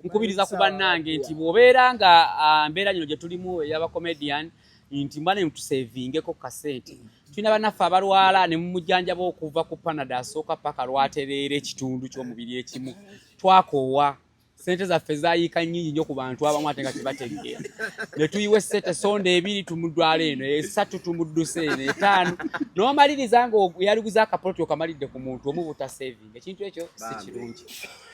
Nkubiriza ku bannange nti bw'obeera nga mbeera gino gye tulimu ey'abacomedian, nti mbane mutusevingeko kasente. Tulina bannaffe abalwala ne mumujjanjaba okuva ku Panadol asooka paka lwatereera ekitundu ky'omubiri ekimu. Twakoowa, sente zaffe zayiika nnyingi nnyo ku bantu abamu ate nga tebategeera, ne tuyiwa esente sonda ebiri tumudwala eno, esatu tumudduse eno, etaano, n'omaliriza nga yaliguza akapoloti okamalidde ku muntu omu butasevinga. Ekintu ekyo si kirungi,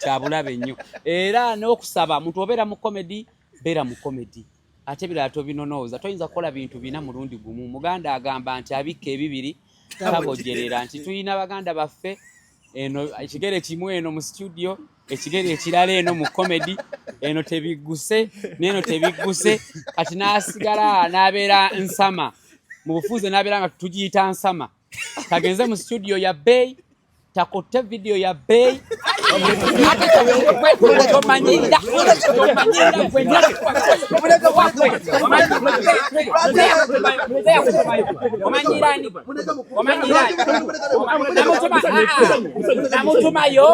kyabulabe nnyo. Era n'okusaba muntu obeera mu comedy, beera mu comedy, ate ebirala tobinonooza. Toyinza kukola bintu bina mulundi gumu. Muganda agamba nti abikka ebibiri tabojerera, nti tulina baganda baffe eno ekigere kimu eno mu studio, ekigere ekirala eno mu comedy, eno tebigguse n'eno tebigguse. Kati n'asigala n'abeera nsama mu bufunze, n'abeera nga tugiyita nsama. Kagenze mu studio ya bbeeyi, takotte video ya bbeeyi, tomanyira, tomanyira. Omanyirani, omanyirani, namutumayo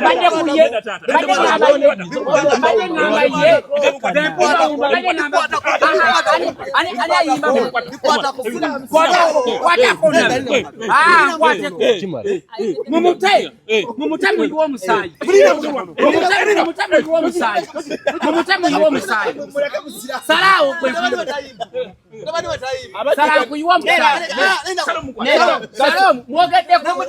badde kuye, badde ngamba ye, badde ngamba ye, badde ngamba ani ani ayimba. Kwatako, nkwateko, mumute, mumute muyiwe omusaayi, mumute muyiwe omusaayi, mumute muyiwe omusaayi. Salaawo gwe, sala nkuyiwe omusaayi. Salaamu mwogeddeko,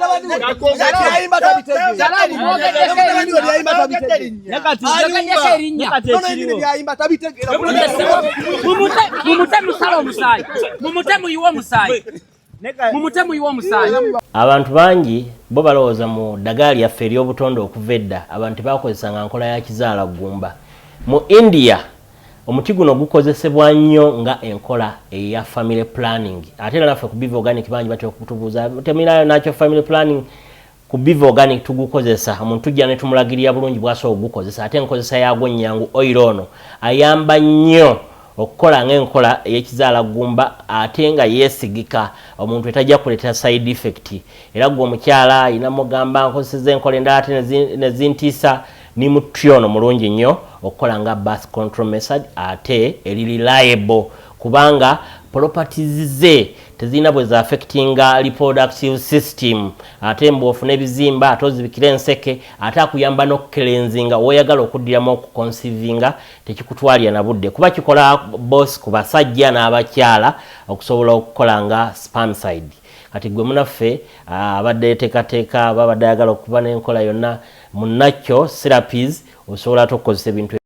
salaamu mwogeddeko erinnya, mwogeddeko erinnya. Mumute musala omusaayi, mumute muyiwe omusaayi, mumute muyiwe omusaayi. Abantu bangi bo balowooza mu ddagala lyaffe ery'obutonde. Okuva edda abantu tebakozesanga nkola ya kizaala ggumba. Mu India omuti guno gukozesebwa nnyo nga enkola eya family planning. Ate era naffe ku Biva Organic bangi batera okutubuuza, "Temulinayo nakyo family planning?" Ku Biva Organic tugukozesa. Omuntu tujja ne tumulagirira bulungi bwasobola okugukozesa, ate enkozesa yaagwo nnyangu. Oil ono ayamba nnyo okukola ng'enkola ey'ekizaala ggumba, ate nga yeesigika, omuntu etajja kuleetera side effect. Era gwe omukyala ayina mugamba, "Nkozeseza enkola endala ate nezintiisa," ni muti ono mulungi nnyo okukola nga birth control method, ate eri reliable kubanga properties ze tezirina bwe zaaffectinga reproductive system. Ate mbw'ofuna ebizimba, ate ozibikira enseke, ate akuyamba n'okucleansinga. Woyagala okuddiramu okuconceivinga tekikutwalira na budde, kuba kikola both ku basajja n'abakyala okusobola okukola nga spermicide. Kati gwe munaffe abadde yeteekateeka, babadde ayagala okuba n'enkola yonna munakyo therapies, osobola ate okukozesa ebintu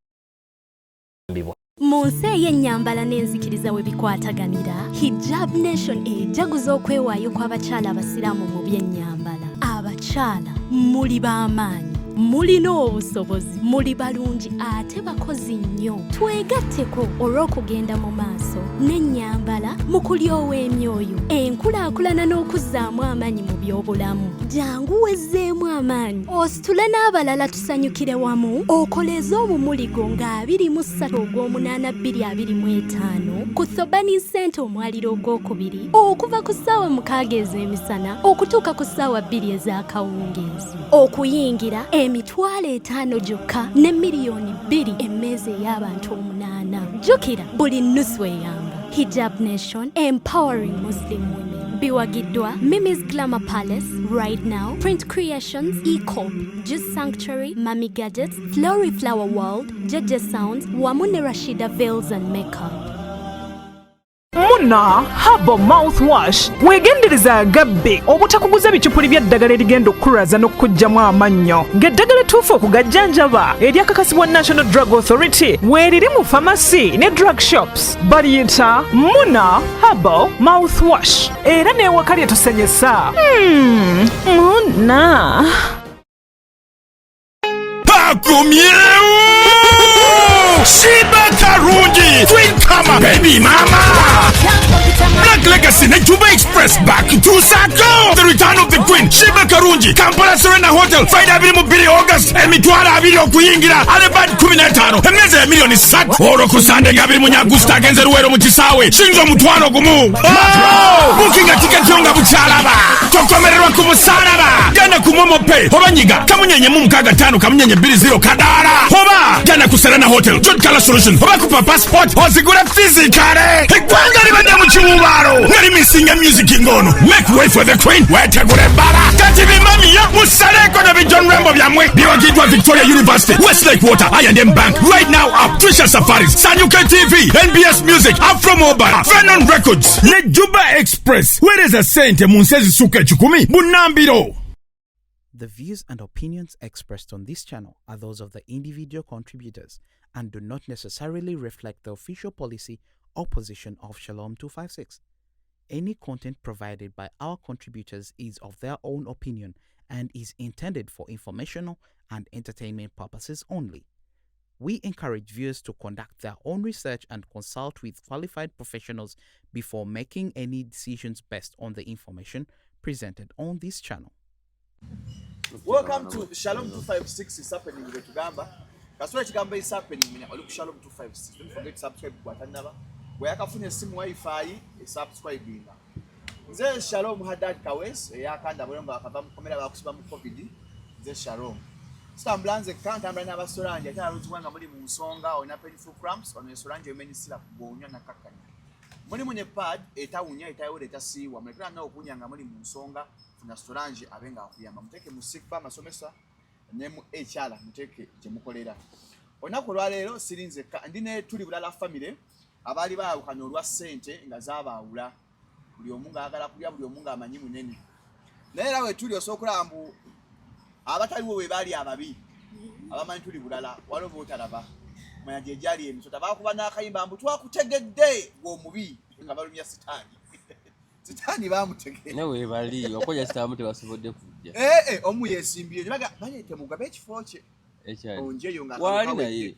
mbibwa. Mu nsi ey'ennyambala n'enzikiriza we bikwataganira, Hijab Nation ejaguza okwewaayo kw'abakyala abasiraamu mu by'ennyambala. Abakyala muli b'amaanyi, mulina obusobozi, muli balungi ate bakozi nnyo. Twegatteko olw'okugenda mu maaso n'ennyambala mu kulyowa emyoyo, enkulaakulana n'okuzzaamu amaanyi mu by'obulamu. Jangu wezzeemu amaanyi, ositule n'abalala, tusanyukire wamu. Okoleeze omumuligo nga 23 ogw'omunaana 2025 ku Thobani Center, omwaliro ogwokubiri, okuva ku ssaawa 6 ez'emisana okutuuka ku ssaawa 2 ez'akawungeezi. Okuyingira 500,000 gyokka ne miliyoni 2 emmeeza ey'abantu omunaana. Jjukira, buli nnusu eyamba. Hijab Nation, empowering Muslim women. Biwagiddwa Mimi's Glamour Palace, Right Now, Print Creations, Ecop, Juice Sanctuary, Mami Gadgets, Flory Flower World, Jeje Sounds wamu ne Rashida Veils and Makeup. Muna Herbal Mouthwash. Weegendereza agabbe obutakuguza bicupuli by'eddagala erigenda okukulwaza n'okukuggyamu amannyo, ng'eddagala ettuufu okugajjanjaba eryakakasibwa National Drug Authority weeriri mu famasi ne drug shops. Baliyita Muna Herbal Mouthwash, era n'ewaka lye tusenyesa. Muna. Pakumyewo Sheebah Karungi, Twin Kama, Baby Mama. Black Legacy ne Juba Express bakutuusaako The Return of the Queen Sheebah Karungi, Kampala Serena Hotel, Friday 22 August, 20,000 okuyingira, Alebad 15, emmeeza ya miliyoni 3. Olwo ku Sande nga 24 August agenze Luweero mu kisaawe Shinzo 50,000. Bookinga tiketi yo nga bukyalaba, tokomererwa ku musalaba. Genda ku MoMo Pay oba nyiga kamunyenye mu 65 kamunyenye 20 kadaala, oba genda ku Serena Hotel, John Color Solution, oba ku Papa Sport ozigule physically. Eggwanga libadde mu kiwubaalo nga limisinga music ng'ono. Make way for the queen, wetegule ebbala kati bimamiya musaleeko ne bi John Rambo byammwe. Biwagiddwa Victoria University, Westlake Water, I&M Bank, Right Now App, Trisha Safaris, Sanyuke TV, NBS Music, Afro Mobile, Venon Records ne Juba Express. Weereza ssente mu nsi ezisukka 100 bunnambiro. The views and opinions expressed on this channel are those of the individual contributors and do not necessarily reflect the official policy or position of Shalom 256. Any content provided by our contributors is of their own opinion and is intended for informational and entertainment purposes only. We encourage viewers to conduct their own research and consult with qualified professionals before making any decisions based on the information presented on this channel. Welcome to Shalom 256 is happening, bwe tugamba. Kasula ekigambo is happening, menya oli ku Shalom 256. Don't forget to subscribe bw'atannaba. Bwe yakafuna essimu wifi esubscribinga. Nze Shalom Haddad Kawes eyakanda bwe nga akava mu kkomera bakusiba mu COVID. Nze Shalom. Sitambula nzekka, ntambula n'abasolange ate aluzibwa nga muli mu nsonga olina painful cramps, ono esolange emenyisira bw'onywa nakakkanya. Mulimu ne pad etawunya, etayewera, etasiiwa. Mulekera nawe okuwunya nga muli mu nsonga, funa Solange abe nga akuyamba. Muteeke mu sick bay, amasomesa ne mu HR, muteeke gye mukolera. Olunaku olwaleero siri nzekka, ndi ne tuli bulala famire abaali baawukana olwa ssente nga zaabaawula, buli omu ng'ayagala kulya, buli omu ng'amanyi munene. Naye era we tuli osobola okulaba mbu abataliwo bwe baali ababi abamanyi tuli bulala, waliwo bootalaba manya gye gyali emisota baakuba n'akayimba mbu twakutegedde gwe omubi, nga balumya sitaani, sitaani baamutegedde. Ne webali okoja sitamu tebasobodde kujja. Ee, omu yesimbye baga bale temugabe ekifo kye. Ekyali onjeyo nga waali akalulu naye kawedde.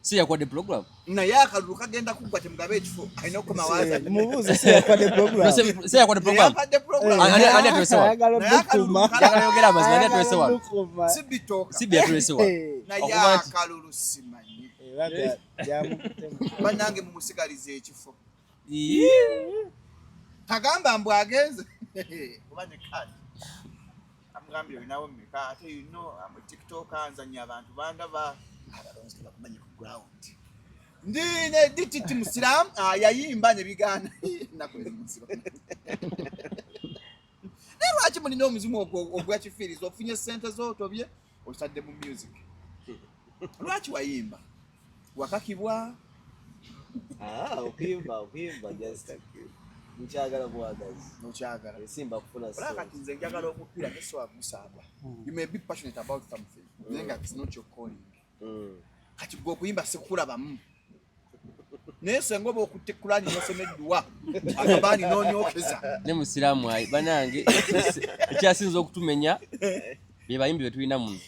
Si yakwadde program. Naye akalulu kagenda kuggwa, temugabe ekifo, alina okukoma waaza. Mubuuze si yakwadde program. Si yakwadde program. Yakwadde program. Ani atulese wano? Ayagala Naye akalulu okukuma. Njagala yogera amazima, ani atulese wano? Okukuma. Si bitooka. Si byatulese wano. Naye Okuba nti- akalulu simanyi. Era byamukutemu. Bannange mumusigalize ekifo. Tagamba mbu agenze kuba ne kadi amugambire olinawo mmeka, ate you know am a TikToker, nzanya abantu bandaba, abalonzi tebakumanyi ku ground. Ndi ne DTT musiramu, ah, yayimba ne bigaana ennaku ezimusiba. Naye lwaki mulina omuzimu ogwo ogwa kifiiriza? Ofunye sente z'otobye otadde mu music, lwaki wayimba? Wakakibwa? Ah, okuyimba just nkyagala bwagazi. Nokyagala. Esimba kufuna Olaba kati ssente. Nze njagala omupiira nesobola gusamba. You may be passionate about something naye nga it's not your calling. Kati gwe okuyimba sikulabamu, naye senga oba okutte Kurani nosoma edduwa akabaani n'onyokeza. Ne musiraamu ayi banange, ekyasinza okutumenya bye bayimbi betulina muno.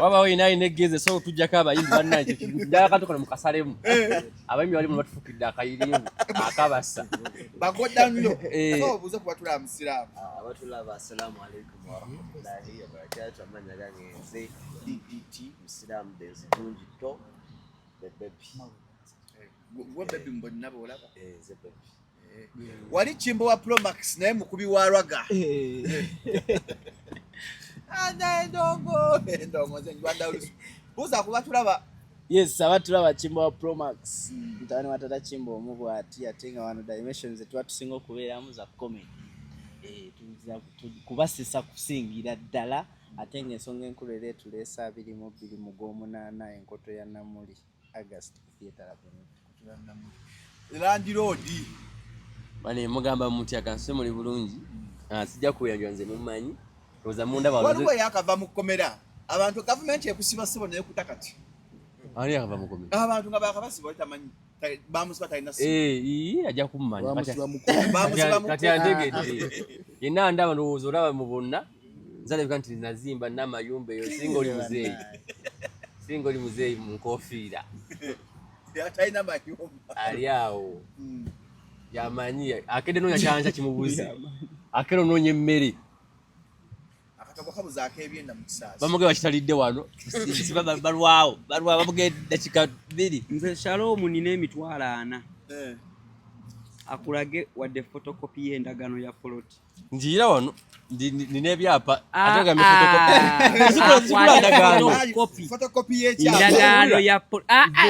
Wabawo yina alina egezi so tujjako abayimbi bannange, njagala katukano mukasalemu abayimbi bali muno batufukidde akayirimbu akabasa. Bagodanlo. Eh. So obuuze kuba tulaba musiraamu. Ah, abatulaba, assalamu alaikum warahmatullahi wabarakatu. Amanya gange nze DDT musiraamu densi tungi to the baby. Gwe baby mu bonna boolaba? Eh, nze baby. Wali kimbo wa Promax naye mukubi wa ragga. Ana endongo endongo nze njwanda olusu. Buuza kuba tulaba. Yes, abatulaba, Kimbo wa Promax, mutabani wa tata Kimbo omu bw'ati, ate nga wano dimensions zetuba tusinga okubeeramu za comedy. Eh, kubasisa kusingira ddala, ate ng'ensonga enkulu era etuleesa 22 mu gw'omunaana, enkoto ya Namuli, August, Theatre Avenue. Landiroodi. Bane mugamba mutya? Kanse muli bulungi. Ah, sijja kuyanjula, nze mumanyi, oza munda. Waliwo eyakava mu kkomera, abantu gavumenti ekusiba ssebo nekuta kati. Ani yakava mu kkomera? Abantu nga bakabasiba tamanyi bamusiba talina ssimu. Eh, ii, ajja kummanya. Bamusiba mu Bamusiba mu Kati antegedde yenna ndaba, ndowooza olaba mu bonna nzalabika nti nazimba n'amayumba eyo. Singa oli muzeeyi, singa oli muzeeyi mu nkofiira. Talina mayumba. Ali awo. Yamanyi akedde noonya kyansa kimubuze. Akedde onoonya emmere. Akatogo kabuzaako ebyenda mu kisaasi. Bamuge bakitalidde wano. Siba balwawo. Balwawo bamuge dakika 2. Nze Shalom nina 40,000. Eh. Akulage wadde photocopy y'endagaano ya poloti. Njiira wano nina ebyapa Ah, ate ogambye ah. photocopy. Sikula ndagaano. Photocopy y'ekyapa. Endagaano ya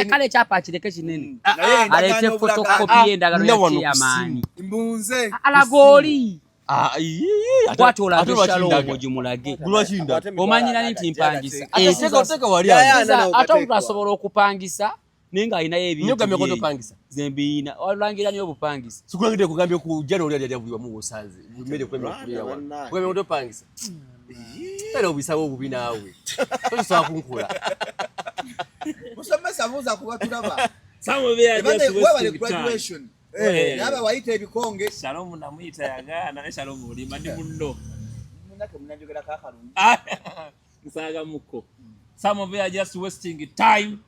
kale ekyapa akireke kinene. Naye endagaano Aleete obulaga- photocopy y'endagaano ya Nina wano ku chairman. Mbunze. Alaga oli. Ah, ii, ate- Bw'atyo olage ate lwaki Shalom ndaga? ogimulage. Lwaki ndaga? Omanyira nti mpangisa. Ate teeka wali Ate awo. ate omuntu asobola okupangisa naye ng'alinayo ebintu Nnyo gambye ko bye. topangisa. Nze mbiina. Olangira nnyo obupangisa. Sikulangidde kugambye kujja n'olya lya buli wamu w'osanze. Buli mmere kulemera okuliira wano. Kugambye ko topangisa. Era obuyisawo obubi naawe. Tosobola kunkola. Musomesa buuza ku batulaba. Some of you are Ebadde just webale wasting time. graduation. Eh. Naaba wayita ebikonge. Shalom namuyita yagaana ne Shalom olimba ndi munno. Munnange munanjogerako akalungi. Nsaaga mukko. Some of you are just wasting time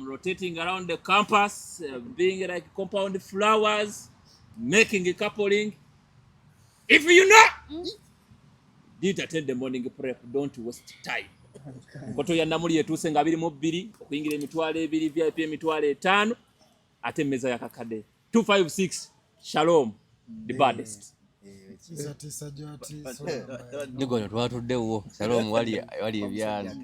rotating around the campus, being like compound flowers, making a coupling. If you know, didn't attend the morning prep, don't waste time. Nkoto ya Namuli etuuse nga 22 okuyingira 20,000 VIP 5,000 ate emmeeza ya kakadde 256 Shalom the baddest. Nigono twatuddewo. Shalom wali wali ebyana.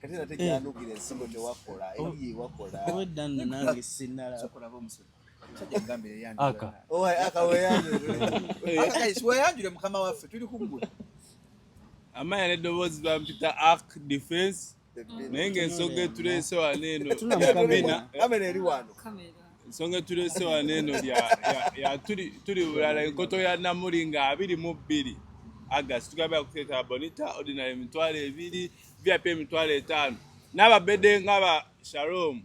Kati ate kyanugira ensigo tewakola, eriye wakola. Obwedda nno nange sinnalaba. Sokola omusolo. Musajja mugambire yeeyanjule. Aka. Oh, aka weeyanjule. Aka guys, weeyanjule mukama waffe tuli ku ggwe. Amanya n'eddoboozi bampita Ark Defense naye ng'ensonga etuleese wano eno Tuna ya mukamera. bina Kamera eri wano. Ensonga etuleese wano eno ya tuli bulala enkoto ya Namuli nga 22 August tugambye kuteeta Bonita ordinary 20,000 VIP 5,000 n'ababedde ng'aba Shalom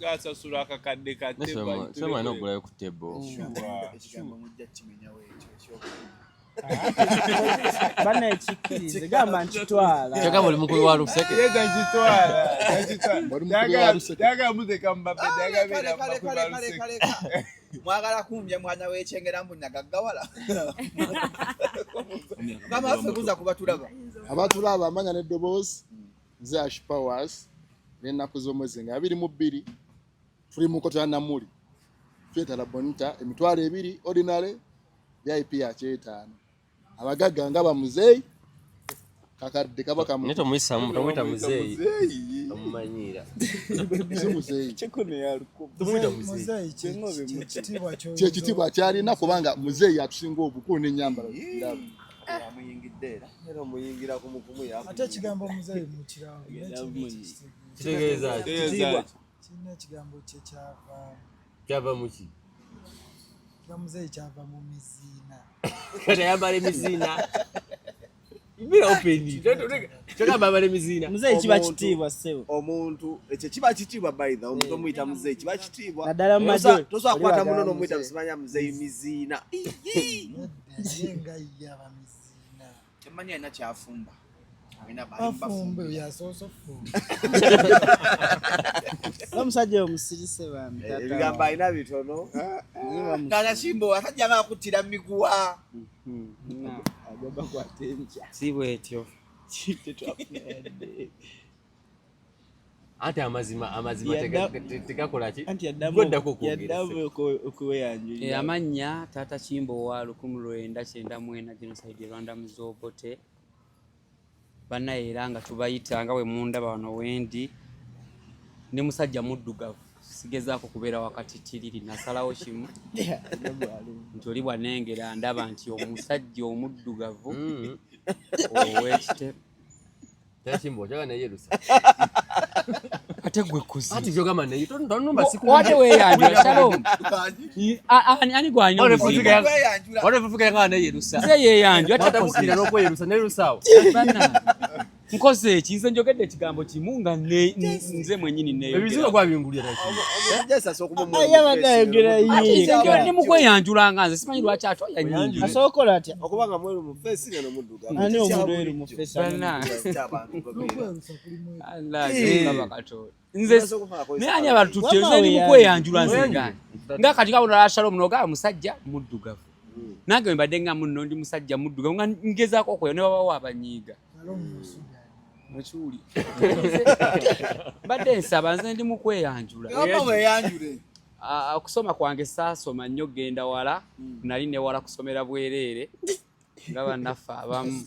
gasasula akakadde ka teba. Shalom alina okugulayo ku table. Ekigambo mujja kimenyawo ekyo ekyokubiri. Bana ekikkirize gamba nkitwala. Kyogamba oli mukulu wa Luseke. Yeza nkitwala. Njagala muteeka mu babedde Kale, njagala kale, beera mu bakulu kale, ba kale, Luseke. kale, kale. Mwagala kumbya mwana w'ekyengera mbu nagaggawala. Mukama waffe buuza ku batulaba. Abatulaba amanya n'eddoboozi nze Ash Powers n'ennaku z'omwezi nga 22 tuli mu nkoto ya Namuli twetala Bonita 20,000 ordinary VIP ya 5,000 abagagga nga bamuzeeyi kakadde kaba kamu Naye tomuyisamu, tomuyita muzeeyi. Muzeeyi. Omumanyiira. Si muzeeyi. Tomuyita muzeeyi. Kyekitiibwa kyalina kubanga muzeeyi atusinga obukulu n'ennyambala ndaba. Amuyingidde era. Era omuyingira ku mukumu yaku. Ate ekigambo muzeeyi mukirawo. Kitegeeza ki? Kitegeeza ki? Kirina ekigambo kye kyavaamu. Kyava mu ki? Kiba muzeeyi kyava mu miziina. Kati ayambala emiziina. Beera open. Kyogamba ayambala emiziina. Muzeeyi kiba kitiibwa ssebo. Omuntu ekyo kiba kitiibwa by the way, omuntu omuyita muzeeyi kiba kitiibwa. Naddala mu magye. Tosobola Oli kukwata bagamba muno n'omuyita muzeeyi. musimanya muzeeyi miziina. Naye nga ye aba miziina. Temanyi alina kyafumba. Alina Afumbe oyo asoose ofumba. Omusajja oyo musirise bambi. taata Ebigambo wange. alina bitono. Tata Kimbo akajja nga akuttira mu miguwa. Agamba kwata enkya. Si bwetyo. Tetwafuna yadde. Anti amazima amazima tegakola ki? Anti yaddamu Gweddako okwogera. yaddamu okweyanjulira. Amannya Taata Kimbo wa 1994 genocide e Rwanda mu Zobote. Bannaye era nga tubayita nga bwe mundaba wano wendi. Ndi musajja muddugavu. Sigezaako kubeera wakatitiriri nasalawo kimu nti oli bw'annengera ndaba nti omusajja omuddugavu ow'ekitebe. Taata Kimbo okyagala neyerusa. Ate gwe kuzi. Anti kyogamba naye tonumba Wate weeyanjula Shalom. Ani gw'alina omuzinga? Wate fufuka nga neyerusa. Nze yeeyanjula, ate Watabuukirira kuzi. n'okweyerusa neyerusa awo. Banna. Nkoze eki? Nze njogedde ekigambo kimu nga nze mwennyini Ebizigo gwabingulira. Neeyogera. Ndi mu kweyanjula nga nze simanyi lwaki ate oyanyiigira. Asobola okukola atya? Okuba nga mweru mu face nga nomuddugavu. Ani omweru mu face? Allah, Mukama Katonda. Nze naye ani abatutte? Nze ndi mu kweyanjula nze nga nga kati kabona Shalom n'ogamba musajja muddugavu. Nange bwe mbadde nga munno ndi musajja muddugavu nga ngezaako okweyo ne babawo abanyiiga. Mukiwuli. Mbadde nsaba nze ndi mu kweyanjula. Gamba weeyanjule. Ah, okusoma kwange saasoma nnyo genda wala, nali newala kusomera bwereere nga bannaffe abamu.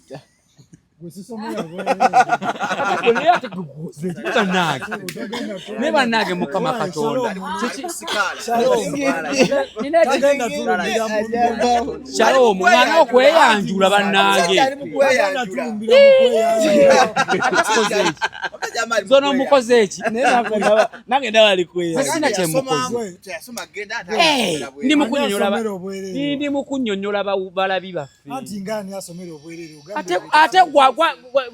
Naye ate bannange, naye bannange Mukama Katonda. Shalom, mwana okweyanjula bannange. Zono mukoze eki? Nange ndaba ali kweyanjula. Sina kye mukoze. Eh, ndi mu kunnyonnyola ndi mu kunnyonnyola balabi baffe. Anti nga ani asomera obwerere? Ate ate gwa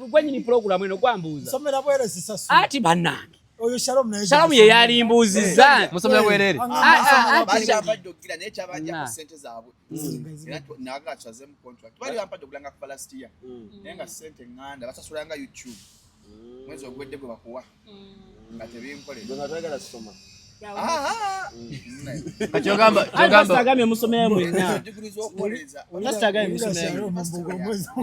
gwa nyini pulogulaamu eno gwambuuza. Somera bwerere sisasula. Ati bannange. Oyo Shalom naye. Shalom ye yalimbuuzizza. Musomera bwerere. Ah, ah, Baali ati bampadde okugira naye kyabajjako Nah. ssente zaabwe. Era naga tusazeemu contract. Baali bampadde okulanga kuva last year. Naye nga ssente ŋŋanda basasulanga YouTube. Mwezi oguwedde gwe bakuwa. Nga tebinkolera. Nga toyagala kusoma. Ah, ah. Anti pastor agambye musomera mwenna. Diguli z'okuwolereza. Pastor agambye musomera mwenna.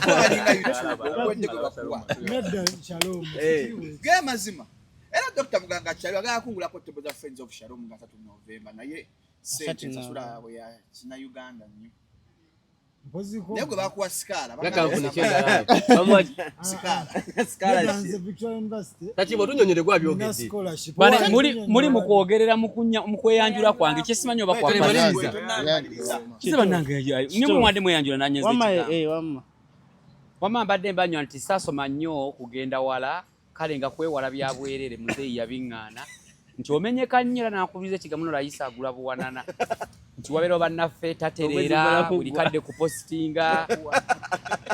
Balinga YouTube oguwedde gwe bakuwa. Nedda Shalom. Ge mazima. Era Dr. Muganga Kyali agala kungulako table za Friends of Shalom nga 3 November naye ssente Asatu nsasula yaabwe ya kina Uganda nnyo. Mpoziko. Naye gwe bakuwa sikaala. Nga kampuni ki endala? Bamuwa ki? Sikaala. Nedda nze Victoria University. Takibo tunyonyere Nina gwabyogedde. scholarship. Bane, muli mu kwogerera mu kweyanjula kwange kyesimanyi oba kwapaliza. Kize bannange ne mwe mweyanjula nanyeza Wamma ekigambo. eh wamma. Wamma mbadde mbanywa nti saasoma nnyo kugenda wala kale nga kwewala bya bwerere muzeeyi yabiŋŋaana nti omenyeka nnyo era nankubiriza ekigambo no layisi agula buwanana nti wabeerawo bannaffe tatereera buli kadde kupositinga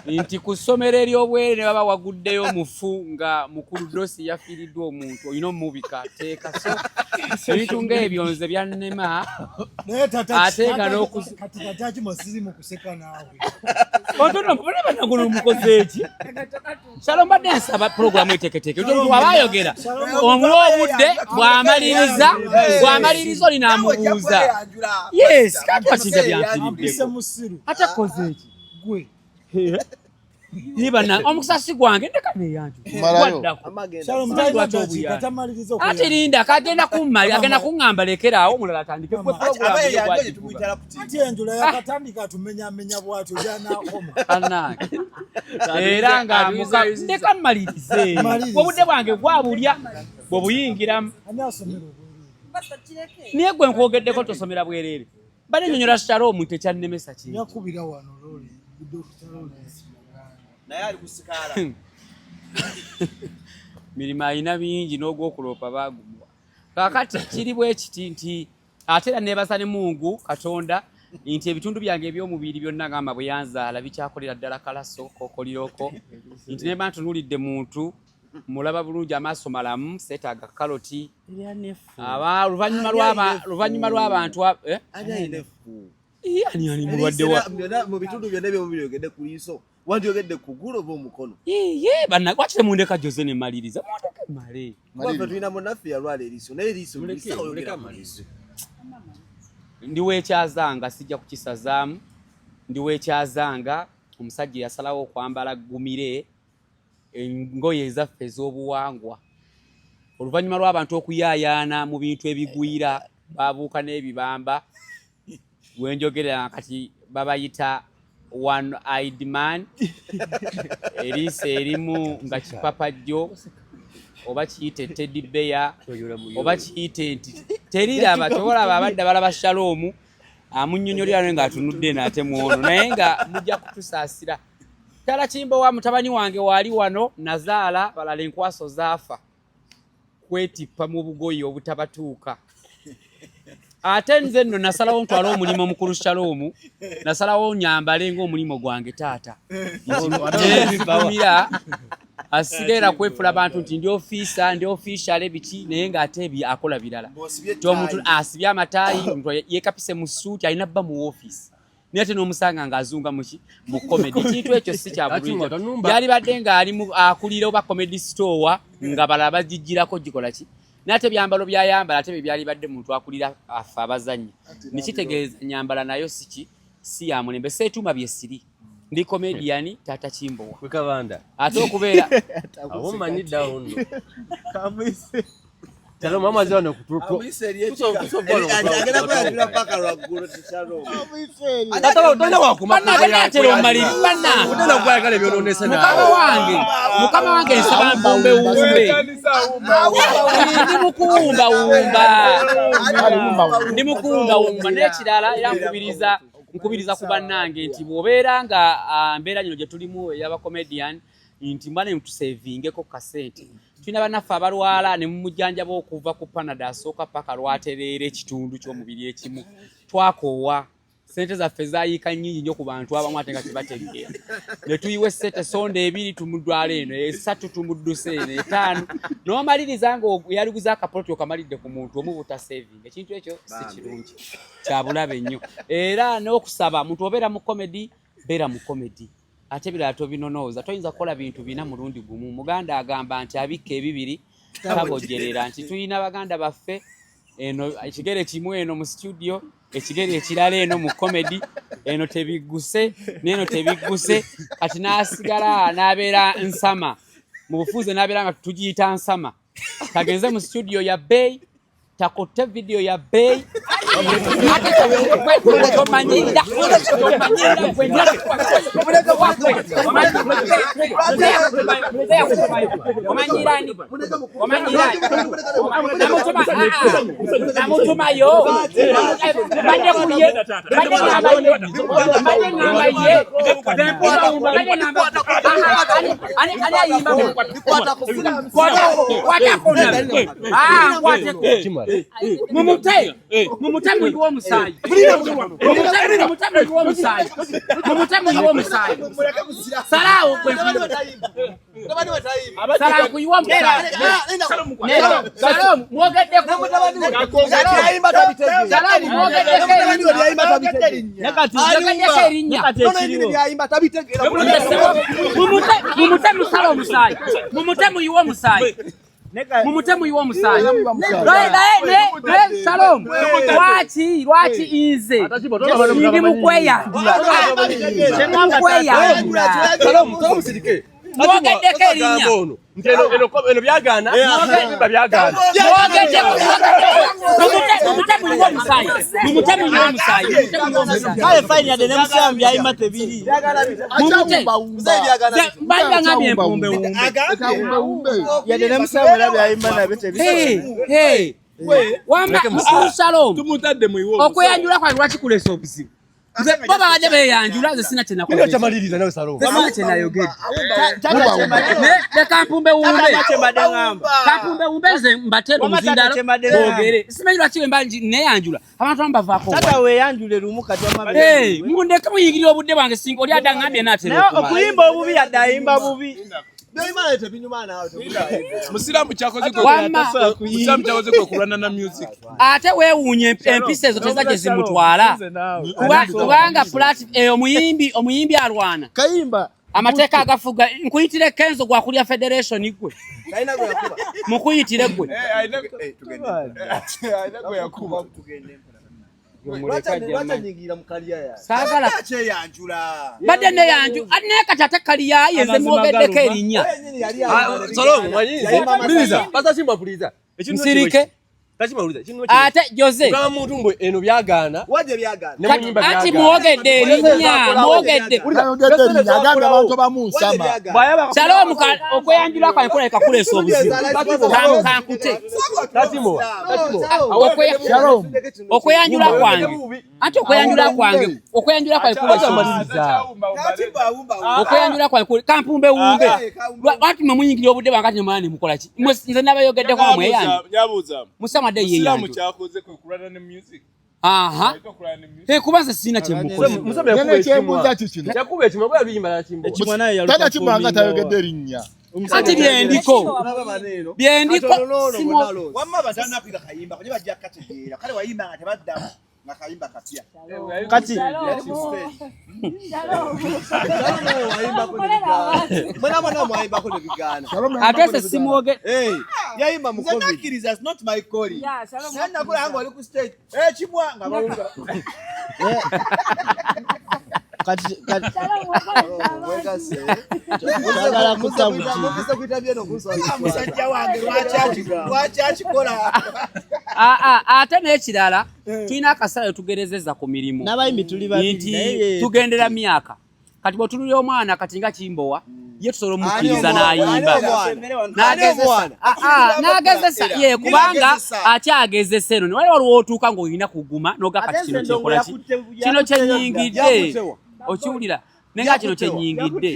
nti ku ssomero ery'obwerere ne baba waguddeyo omufu nga mukulu dosi yafiiriddwa omuntu olina omubika teeka so ebintu ng'ebyo nze byannema Naye tata ate nga n'okuzi kati tata kimo siri mu kuseka naawe. Otono bana mukoze eki? Shalom mbadde nsaba pulogulaamu eteeketeeke. Omuntu bw'aba ayogera omuwa obudde bw'amaliriza bw'amaliriza oli n'amubuuza. Yes, kati wakinja Ampise byanfiriddeko. musiru. Ate akoze eki? Gwe. Naye banna omukusasi gwange ndeka neeyanjula. Malayo. Gwaddako. Shalom Simanyi talina lwaki dakiika obuyambi. tamaliriza Ate linda kagenda kummali agenda kuŋŋamba lekeraawo omulala atandike gwe pulogulaamu Aba yo yeyanjula gye gwagivuga. tumuyita laputi. Anti enjula yakatandika atumenyamenya bw'atyo gy'anaakoma. Bannange. Era nga ndeka mmalirize. Maliriza. Obudde bwange gwabulya bwe buyingiramu. Ani asomera obwerere? Naye gwe nkwogeddeko tosomera bwereere. Mbadde nnyonnyola Shalom nti ekyannemesa ki. Yakubira wano Lawrence, Dr. Lawrence Muganga. Naye ali ku sikaala. Mirimu alina bingi n'ogwokuloopa baagumuwa. Kaakati kiri bwe kiti nti ate era neebaza ne Mungu Katonda nti ebitundu byange eby'omubiri byonna ngamba bwe yanzaala bikyakolera ddala kalaso kokoliroko nti ne mba ntunuulidde muntu mulaba bulungi amaaso malamu seetaaga kaloti aba oluvannyuma lw'abantu eh? Ani alina effu? Ii, ani ani mulwadde wa Byonna mu bitundu byonna ebyomubiri oyogedde ku liiso, wandyogedde ku kugulu oba omukono. Iye banna lwaki temundeka Jose ne maliriza mundeke male. Kuba ffe tulina munnaffe yalwala eriiso naye eriiso Muleke, lisawo muleke oyogera ku amalirize. liiso. Ndi weekyazanga sijja kukisazaamu ndi weekyazanga omusajja eyasalawo okwambala gumire engoye ezaffe ez'obuwangwa oluvannyuma lw'abantu okuyaayaana mu bintu ebigwira babuuka n'ebibamba wenjogerera kati babayita one eyed man eriiso erimu nga kipapajjo oba kiyite teddy bear oba kiyite nti teriraba tobalaba abadde balaba Shalom amunnyonnyolera naye ng'atunudde naate mwono naye nga mujja kutusaasira ddala Kimbowa mutabani wange waali wano nazaala balala enkwaso zaafa kwetippa mu bugoye obutabatuuka. Ate nze nno nasalawo ntwale omulimu mukulu Shalom, nasalawo nyambale ng'omulimu gwange taata. Nzigumira asigaira kwefula bantu nti ndi ofiisa, ndi official biki, naye ng'ate ebi akola birala. Nti omuntu asibye amataayi, omuntu yeekapise mu ssuuti, alina bba mu woofiisi, naye ate n'omusanga ng'azunga muki mu comedy. Ekintu ekyo si kya bulungi. Yalibadde ng'ali akulira oba comedy store nga balala bagijjirako gikola ki, naye ate ebyambalo byayambala ate bye byalibadde muntu akulira afe abazannyi, nikitegeeza nyambala nayo siki si ya mulembe. Seetuuma bye siri, ndi comedian taata Kimbowa. Kabanda. Ate okubeera Awo mmanyi ddawo nno. Shalom amaze wano Agenda paka lwaggulu ti Shalom. Tolina wakuma. Bannange naatera omaliri bannange. Ogenda kwayagala ebyonoonese naawe. Mukama wange, mukama wange, nsaba mpumbewumbe, ndi mukuwumbawumba, ndi mukuwumbawumba. N'ekirala era nkubiriza ku bannange nti bw'obeera nga mbeera gino gye tulimu ey'abacomedian nti mbane tusevingeko kasente, tulina bannaffe abalwala ne mumujjanjaba okuva ku Panadol asooka paka lwatereera ekitundu ky'omubiri ekimu. Twakoowa sente zaffe zayiika nnyingi nnyo ku bantu abamu ate nga tebategeera, ne tuyiwa essente sonda ebiri tumudwala eno, esatu tumudduse eno, etaano, n'omaliriza nga yaliguza akapoloti okamalidde ku muntu omu butasevinga. Ekintu ekyo si kirungi, kyabulabe nnyo. Era n'okusaba muntu obeera mu comedy, beera mu comedy, ate ebirala tobinonooza. Toyinza kukola bintu bina mulundi gumu. Muganda agamba nti abikka ebibiri tabojerera, nti tulina baganda baffe eno ekigere kimu eno mu studio, ekigere ekirala eno mu comedy, eno tebigguse n'eno tebigguse, kati n'asigala n'abeera nsama mu bufuuze, n'abeera nga tugiyita nsama. Kagenze mu studio ya bbeeyi, takutte video ya bbeeyi, ate tomanyirira, tomanyirira gwe. Omanyirani, omanyirani namutumayo badde kuye, badde ngamba ye, badde ngamba ye, badde ngamba ani ani ayimba kwatako nabe, nkwateko. Mumute, mumute muyiwe omusaayi, mumute muyiwe omusaayi, mumute muyiwe omusaayi. Salaawo gwe, sala nkuyiwe omusaayi. Shalom, mwogeddeko. Shalom, mwogeddeko erinnya, mwogeddeko erinnya. Mumute, mumute musale omusaayi, mumute muyiwe omusaayi, mumute muyiwe omusaayi. Naye naye naye Shalom, lwaki nze ndi mukweyanjula, ndi mukweyanjula? Mwogeddeko erinnya. Nti eno byagaana, ebimba byagaana. Mwogeddeko. Mumute muyiwe omusaayi, mumute muyiwe omusaayi, mumute muyiwe omusaayi. Kale fine, yadde ne musaamu byayima tebiri. Mumute. Mbadde ngambye mpumbewumbe. Yadde ne musaamu era byayimba nabyo tebiri. Hey, hey. Wamba mukulu Shalom, tumutadde muyiwe. Okweyanjula kwange lwaki kuleesa obuzibu? Nze bo babadde beeyanjula, nze sina kyenakoze. Kyamaliriza nawe Shalom. Sina kyenayogedde. Leka mpumbe wumbe, kampumbe wumbe, nze mbateera omuzindalo boogere. Simanyi lwaki bwe mba neeyanjula abantu abamu bavaako. Tata, weeyanjule lumu kati. Hey, mundeke, muyingirira obudde bwange. Singa oli adda ngambye naatera Naye okumala. okuyimba obubi, yadde ayimba bubi. Musiraamu kyakoze Wamma. Musiraamu kyakoze kwe kulwana na music. Ate weewuunye empisa ezo teza gye zimutwala. Kubanga omuyimbi alwana kayimba amateeka agafuga. Nkuyitire Kenzo gwakulya federation, gwe mukuyitire gwe. Alina gwe yakuba. Lwatanyingira mu kaliya yange? Saagala. Kyeyanjula. Badde neyanju naye kati ate kaliyaye nze mwogeddeko erinnya. Shalom, mwanyize. Puliza. Pastor Simba, puliza. Nsirike. Ate Jose Kugamba muntu mbwe eno byagaana. Wajja byagaana. Ne mu nyimba Anti byagaana. mwogedde erinnya, mwogedde. Ayogedde erinnya, agambye abantu bamunsama. Shalom, okweyanjula kwange kulabika kuleesa obuzibu. Kankute. Okweyanjula kwange, anti okweyanjula kwange kuleesa obuzibu. Okweyanjula kwange kampumbe wumbe. Lwaki mwe muyingirira obudde bwange ati nemala nemukola ki? Nze nabayogeddeko, mweyanjula. Nyabuuza. Musamadde Musiraamu yeyanjula. kyakoze kwe kulwana ne music. Aha. Eh, kuba nze sirina kyemukoze. Nene kyembuuza ki kino? Yakuba ekimwa bwe yaluyimba nakimbo. Tata Kimbo nga tayogedde erinnya. Anti byendiko. Byendiko. Wamma batanakwira kayimba kuye bajja kukategeera kale wayimba nga tebaddamu nga kayimba kapya. Kati Yali ku stage. Mwana mwana mwayimbako ne bigaana. Ate se simwoge. Eh, yayimba mu Covid. Nakkiriza it's not my calling. Naye nakola nga oli ku stage. Eh, Kimwa nga bawulira. Kati kati Twagala kutta buti. Musajja wange lwaki akikola? Ah, ah, ate n'ekirala tulina akaseera wetugerezeza ku mirimu N'abayimbi tuli babiri, nti naye- tugendera myaka kati bw'otunulira omwana kati nga Kimbowa ye tusobola omukkiriza n'ayimba. N'agezesa. Ah, ah, n'agezesa ye kubanga akyagezesa eno waliwo waliwo otuuka ng'olina kuguma n'oga kati kino kyekola ki kino kyenyingidde okiwulira naye nga kino kyenyingidde.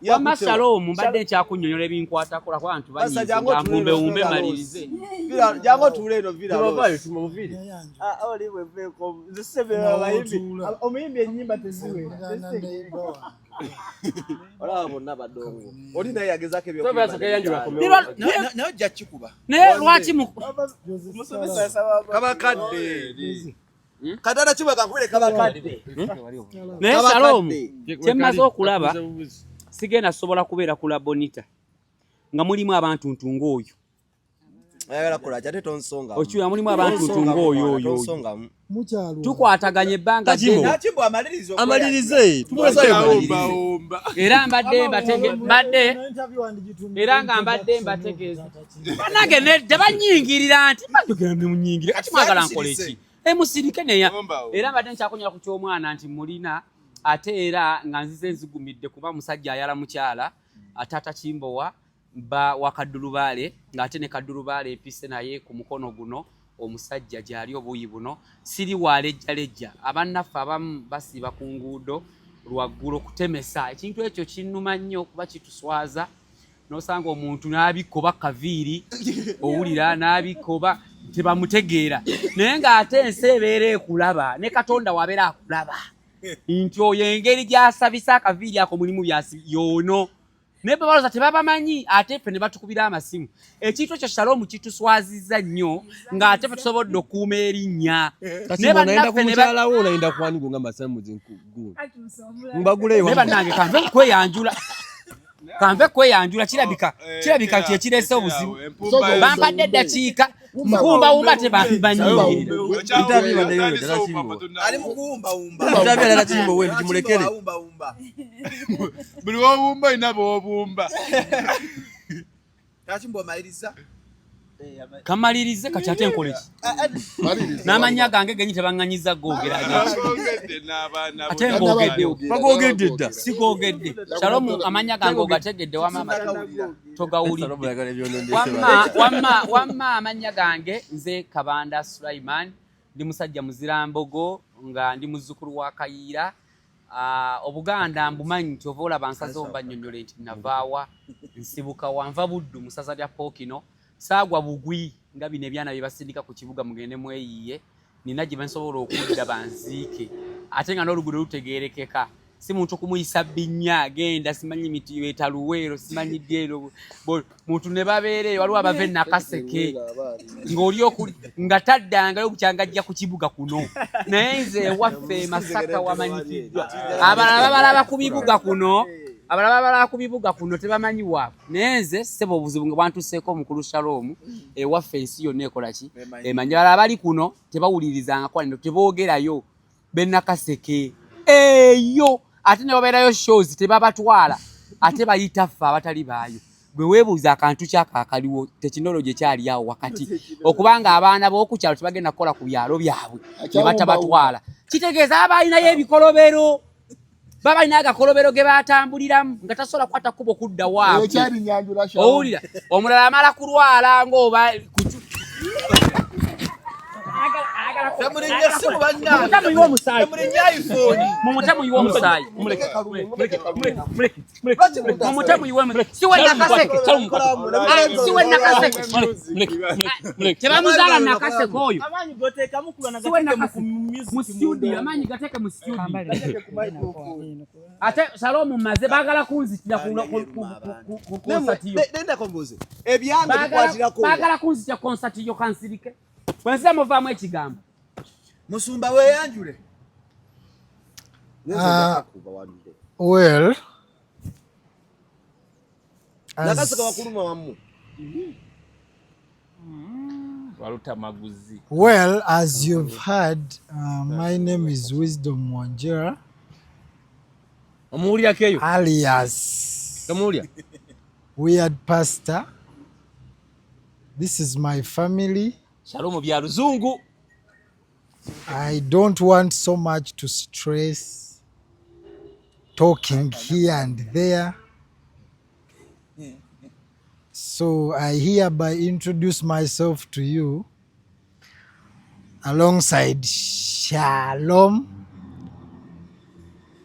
Wamma Shalom, mbadde nkyakunnyonnyola ebinkwatako lwakuba abantu Basa banyiize jangu nga otuule mpumbewumbe eno, malirize. Villa, jangu otuule eno Villa Tumavaayo, Rose. tumavire. Ah, oli bweveeko nze sebera abayimbi omuyimbi ennyimba teziwera. Olaba bonna badongo. Oli naye yagezaako Tova yasooka yeyanjula akomewo. Naye ojja kikuba. Naye lwaki mu Musomesa yasaba Kabakadde. Katata Kimbo kakubire kabakadde. Naye Kabakadde. Shalom, kyemmaze okulaba sigenda sobola kubeera ku Labonita nga mulimu abantu ntu ng'oyo. Ayagala kola ate tonsonga. Okiwulira mulimu abantu ntu ng'oyo oyo oyo. Tonsongamu. Tukwataganye ebbanga ddene. Kimbo amalirize okukola. Amalirize. Tumulesayo Awumbawumba. Era mbadde mbatege mbadde era nga mbadde mbategeeza bannange nedda bannyingirira nti banjogera ne munyingire kati mwagala nkole ki? Emusirike neya era mbadde nkyakunywa ku ky'omwana nti mulina ate era nga nzize nzigumidde kuba musajja ayala mukyala taata Kimbowa bba wa Kaddulubaale ng'ate ne Kaddulubaale empise naye ku mukono guno omusajja gy'ali obuuyi buno siri walejjalejja abannaffe abamu basiiba ku nguudo lwaggulo kutemesa ekintu ekyo kinnuma nnyo kuba kituswaza n'osanga omuntu n'abikkoba kaviiri owulira n'abikkoba tebamutegeera naye ng'ate ensi ebeera ekulaba ne Katonda wabeera akulaba nti oyo engeri gy'asabisa akaviiri ako mulimu byasi yoono naye bwe balowooza tebabamanyi ate ffe ne batukubira amasimu ekintu ekyo Shalom kituswazizza nnyo ng'ate ffe tusobodde okukuuma erinnya Kati naye bw'onayenda ku bannaffe ne mukyala wo onayenda kwani gwe nga masamu zinkugu. Mbaguleyo. Naye bannange kanve kweyanjula kanve kweyanjula kirabika kirabika nti ekireese obuzibu bampadde eddakiika nkumbawumba tebanyingirira. Ali mu kuwumbawumba. Interview alala Kimbo wendi kimulekere. Awumbawumba. Buli w'obumba olina bw'obumba. Kimbo amaliriza. Kamalirize kati ate nkole ki n'amannya gange genyi tebaŋŋanyiza googera Agogedde n'abaana bo. ate ng'ogeddewo Bagogedde dda. Sigogedde Shalom amannya gange ogategedde wamma togawulidde wamma wamma wamma amannya gange nze Kabanda Sulaiman ndi musajja muzirambogo nga ndi muzzukulu wa Kayiira. Ah, Obuganda mbumanyi nti ova olaba nsazewo mbannyonnyole nti navaawa nsibuka wanva Buddu mu ssaza lya Pookino saagwa bugwi nga bino ebyana bye basindika ku kibuga mugende mweyiye nina gye bansobola okudda banziike ate nga n'oluguudo lutegeerekeka si muntu kumuyisa binnya genda simanyi miti etaluweero simanyi ddyero muntu ne babeera eyo waliwo abava e Nakaseke ng'oli okuli nga taddangayo bukyanga ajja ku kibuga kuno naye nze ewaffe e Masaka wamanyikiddwa abalala babalaba ku bibuga kuno abalala babalaba ku bibuga kuno tebamanyi waabwe naye nze ssebo obuzibu nga bwantuseeko omukulu Shalom ewaffe ensi yonna ekola ki emanyi abalala bali kuno tebawulirizanga kwanino teboogerayo b'e Nakaseke eyo ate ne babeerayo shows tebabatwala ate bayita ffe abatali baayo gwe weebuuza akantu kyako akaliwo tekinologi ekyali awo wakati okubanga abaana b'oku kyalo tebagenda kukola ku byalo byabwe ne batabatwala kitegeeza aba alinayo ebikolobero baba alina agakolobero ge batambuliramu nga tasobola kukwata kkubo kudda waabwe Ekyali nyanjula Shalom. Owulira omulala amala kulwala ng'oba ayagala Temulinnya ssimu bannange. Mumute muyiwe omusaayi. Temulinnya iPhone. Mumute muyiwe omusaayi. Mumute muyiwe omusaayi. Si we Nakaseke. Ah, si we Nakaseke. Tebamuzaala Nakaseke oyo. Amaanyi goteekamu kulwana Si we gateeke mu Nakaseke. Mu studio, amaanyi gateeke mu studio. Ate Shalom maze baagala kunzitira ku concert yo. Nendako mbuuze. Ebyange Baagala bikwatirako. baagala kunzitira concert yo kansirike. Bwensi muvaamu ekigambo. Musumba weeyanjule. Well, as, Nakaseke wakuluma wamu. Walutamaguzi. Well, as you've heard, my name is Wisdom Wanjera. Omuwulirako eyo? Alias. Tomuwulira? Weird Pastor. This is my family. Shalom bya luzungu. I don't want so much to stress talking here and there. So I hereby introduce myself to you alongside Shalom.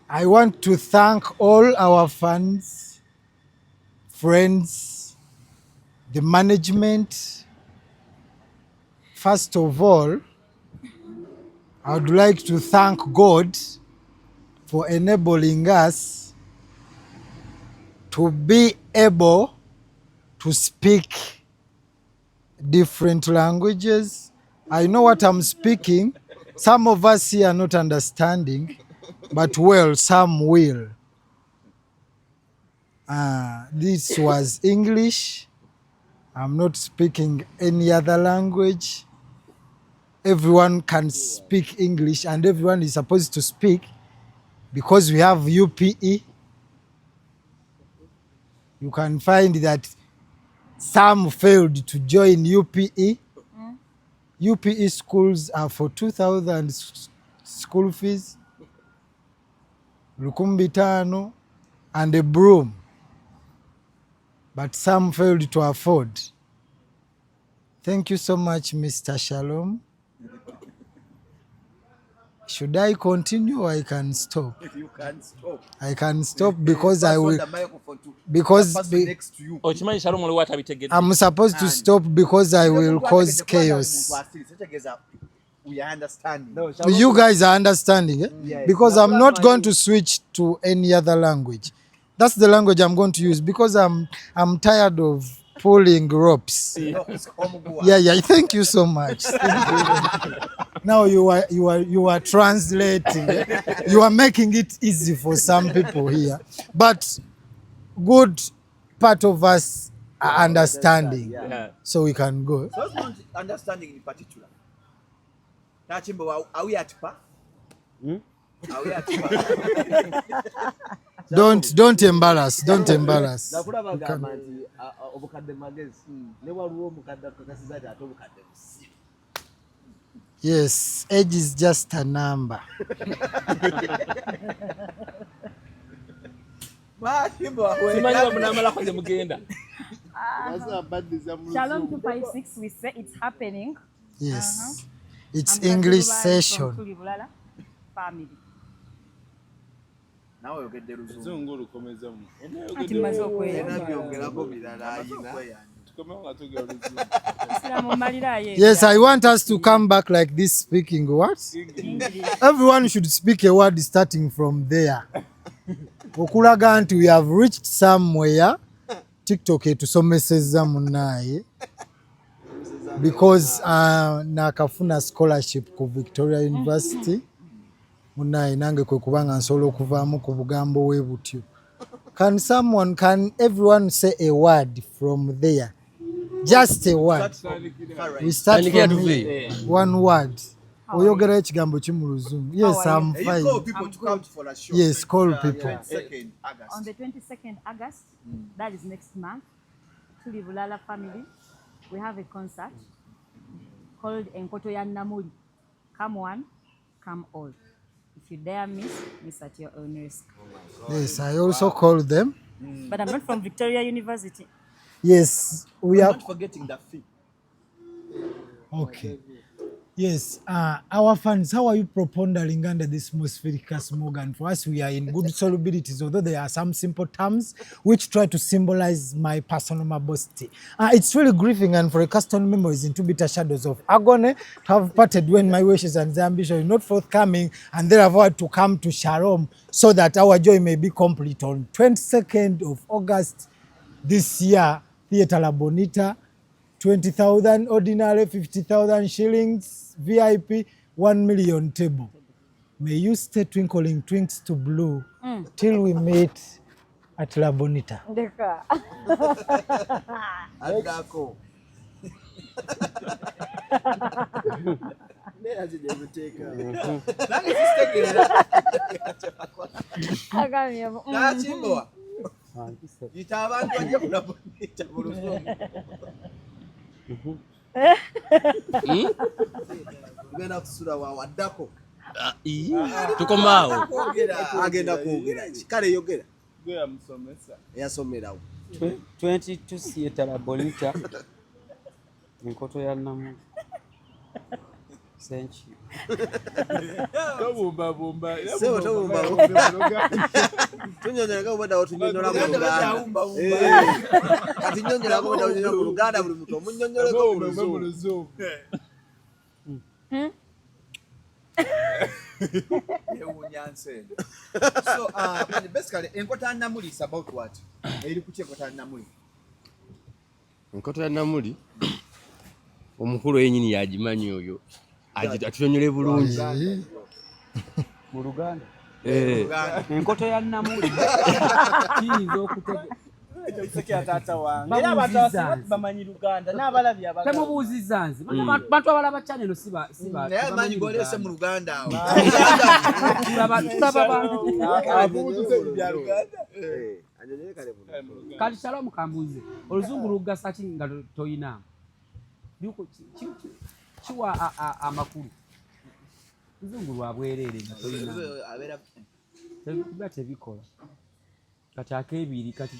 I want to thank all our fans, friends, the management. First of all, I would like to thank God for enabling us to be able to speak different languages. I know what I'm speaking. Some of us here are not understanding, but well, some will. This was English. I'm not speaking any other language. Everyone can speak English and everyone is supposed to speak because we have UPE. You can find that some failed to join UPE. UPE schools are for 2,000 school fees, lukumi bitaano, and a broom. But some failed to afford. Thank you so much, Mr. Shalom. Should I continue or I can stop? You can stop. I can stop because I Pass on will the microphone to because the person next to you. Okimanyi Shalom waliwo atabitegedde. I'm supposed to stop because I will cause chaos. We are understanding. You guys are understanding, eh? Yes. Because I'm not going to switch to any other language. That's the language I'm going to use because I'm tired of pulling ropes. Yeah. Thank you so much. Thank you. Now you are translating. You are making it easy for some people here, but good part of us are understanding, Yeah. so we can go. So it's not understanding in particular. Tachimbo, are we at par? Are we at par? Don't embarrass. Don't embarrass. Nakula You can- bagamba nti obukadde magezi ne waliwo omukadde akakasiza nti ate obukadde busiru. Yes, age is just a number. Simanyi bamunaamalako gye mugenda. Shalom 256, we say it's happening. Yes. It's I'm English Kazibali from session. Tuli Bulala family. Nawe oyogedde Luzungu lukomezamu. Anti mmaze okweyanjula. Era byongerako birala ayina. Tukomewo nga tugera Oluzungu. Musiraamu mmalirayo Yes, I want us to come back like this speaking what? Everyone should speak a word starting from there. Okulaga nti we have reached somewhere. TikTok etusomesezza munnaaye. Because nakafuna scholarship ku Victoria University. Munnaaye nange kwe kubanga nsobola okuvaamu ku bugambo bwe butyo. Can everyone say a word from there? Just a word. We start Tandikira from tuve. here. One word. Oyogera ekigambo ki mu Luzungu? Yes, How are I'm You fine. call people to come for a show. Yes, call people. 22nd August. On the 22nd August, that is next month, Tuli Bulala family, we have a concert called Enkoto ya Namuli. Come one, come all. If you dare miss, miss at your own risk. Yes, I also call them. But I'm not from Victoria University. Yes, we I'm are not forgetting the fee. okay. Yes, our fans, how are you propondering under this atmospheric smog? And for us, we are in good solubilities, although there are some simple terms which try to symbolize my personal mobosity. It's really grieving and for a custom memories into bitter shadows of agony to have parted when my wishes and the ambition is not forthcoming, and therefore to come to Shalom so that our joy may be complete on 22nd of August this year, Theatre La Bonita, 20,000 ordinary, 50,000 shillings, VIP, 1 million table. May you stay twinkling twinks to blue till we meet at La Bonita. Ndeka. Addako. Mbeera nze gye muteeka. Nange sisitegeera. Agambye mbu, Nakimbowa. Yita abantu bajje ku La Bonita mu luzungu. Tugenda kusula waawo addako. Tukomaawo. Agenda kwogera ki? Kale yogera. Gwe yamusomesa. Eyasomerawo. 22 Theatre La Bonita, enkoto ya Namuli. Thank you. Tobumbabumba. Ssebo tobumbabumba. Tunnyonnyolako obwedda otunnyonnyola mu Luganda. Eh, kati nnyonnyolako obwedda otunnyonnyola mu Luganda buli muntu omunnyonnyoleko mu Luzungu. Yewuunya nsi eno. So, basically, enkota ya Namuli is about what? Eri ku ki enkota ya Namuli? Enkoto ya Namuli omukulu yenyini yagimanyi oyo atunyonyole bulungi. Mu Luganda. Eh. Enkoto ya Namuli kiyinza okutege Ekyo taata wange. Era abantu abasinga bamanyi Luganda n'abalabi abagala. Temubuuzizza nze. Bantu abalaba channel siba siba. Naye amaanyi g'oleese mu Luganda awo. Tulaba tulaba bantu. Abuuziza ebya Luganda. Annyonnyole kale mu Luganda. Kati Shalom kambuuze. Oluzungu lugasa ki nga toyina? Kiwa amakulu. Oluzungu lwa bwereere nga toyina. Abeera Biba tebikola. Kati ak'ebiri kati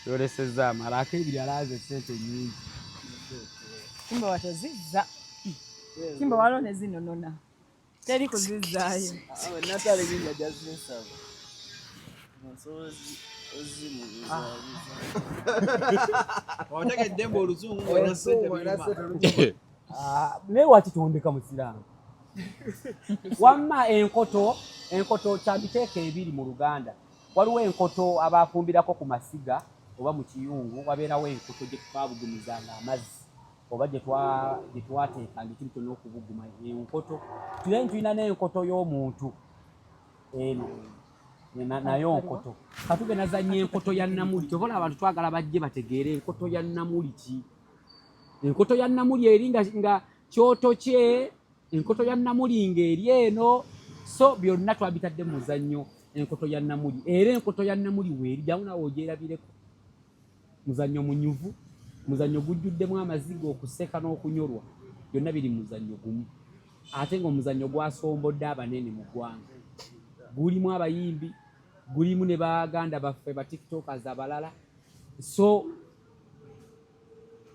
yolesezza amala ak'ebiri alaaze ssente nnyingi. Kimba watozizza. Kimba waliwo ne zinonona. Teri kuzizzaayo. Awo Natale nyingi ajja zinsaba. Nsobola ozimubuuzaabuuza. Otegedde mbu oluzungu ng'olina ssente biruma. Ah, naye wakitondeka musiraamu. Wamma enkoto enkoto kya miteeko ebiri mu Luganda. Waliwo enkoto abafumbirako ku masiga oba mu kiyungu, wabeerawo enkoto gye twabugumizanga amazzi oba gye twateekanga ekintu kyonna okubuguma enkoto. Then tulina n'enkoto y'omuntu eno nayo nkoto. Katugenda zannya enkoto ya Namuli. Kyova olaba abantu twagala bajje bategeere enkoto ya Namuli ki. Enkoto ya Namuli eri nga kyoto kye, enkoto ya Namuli ng'eri eno. So byonna twabitadde mu muzannyo enkoto ya Namuli. Era enkoto ya Namuli weeri, jangu naawe ogyerabireko. Muzannyo munyuvu, muzannyo gujjuddemu amaziga, okuseka n'okunyolwa. Byonna biri mu muzannyo gumu. Ate ng'omuzannyo gwasombodde abanene mu ggwanga. Gulimu abayimbi, gulimu ne baganda baffe ba tiktokers abalala. So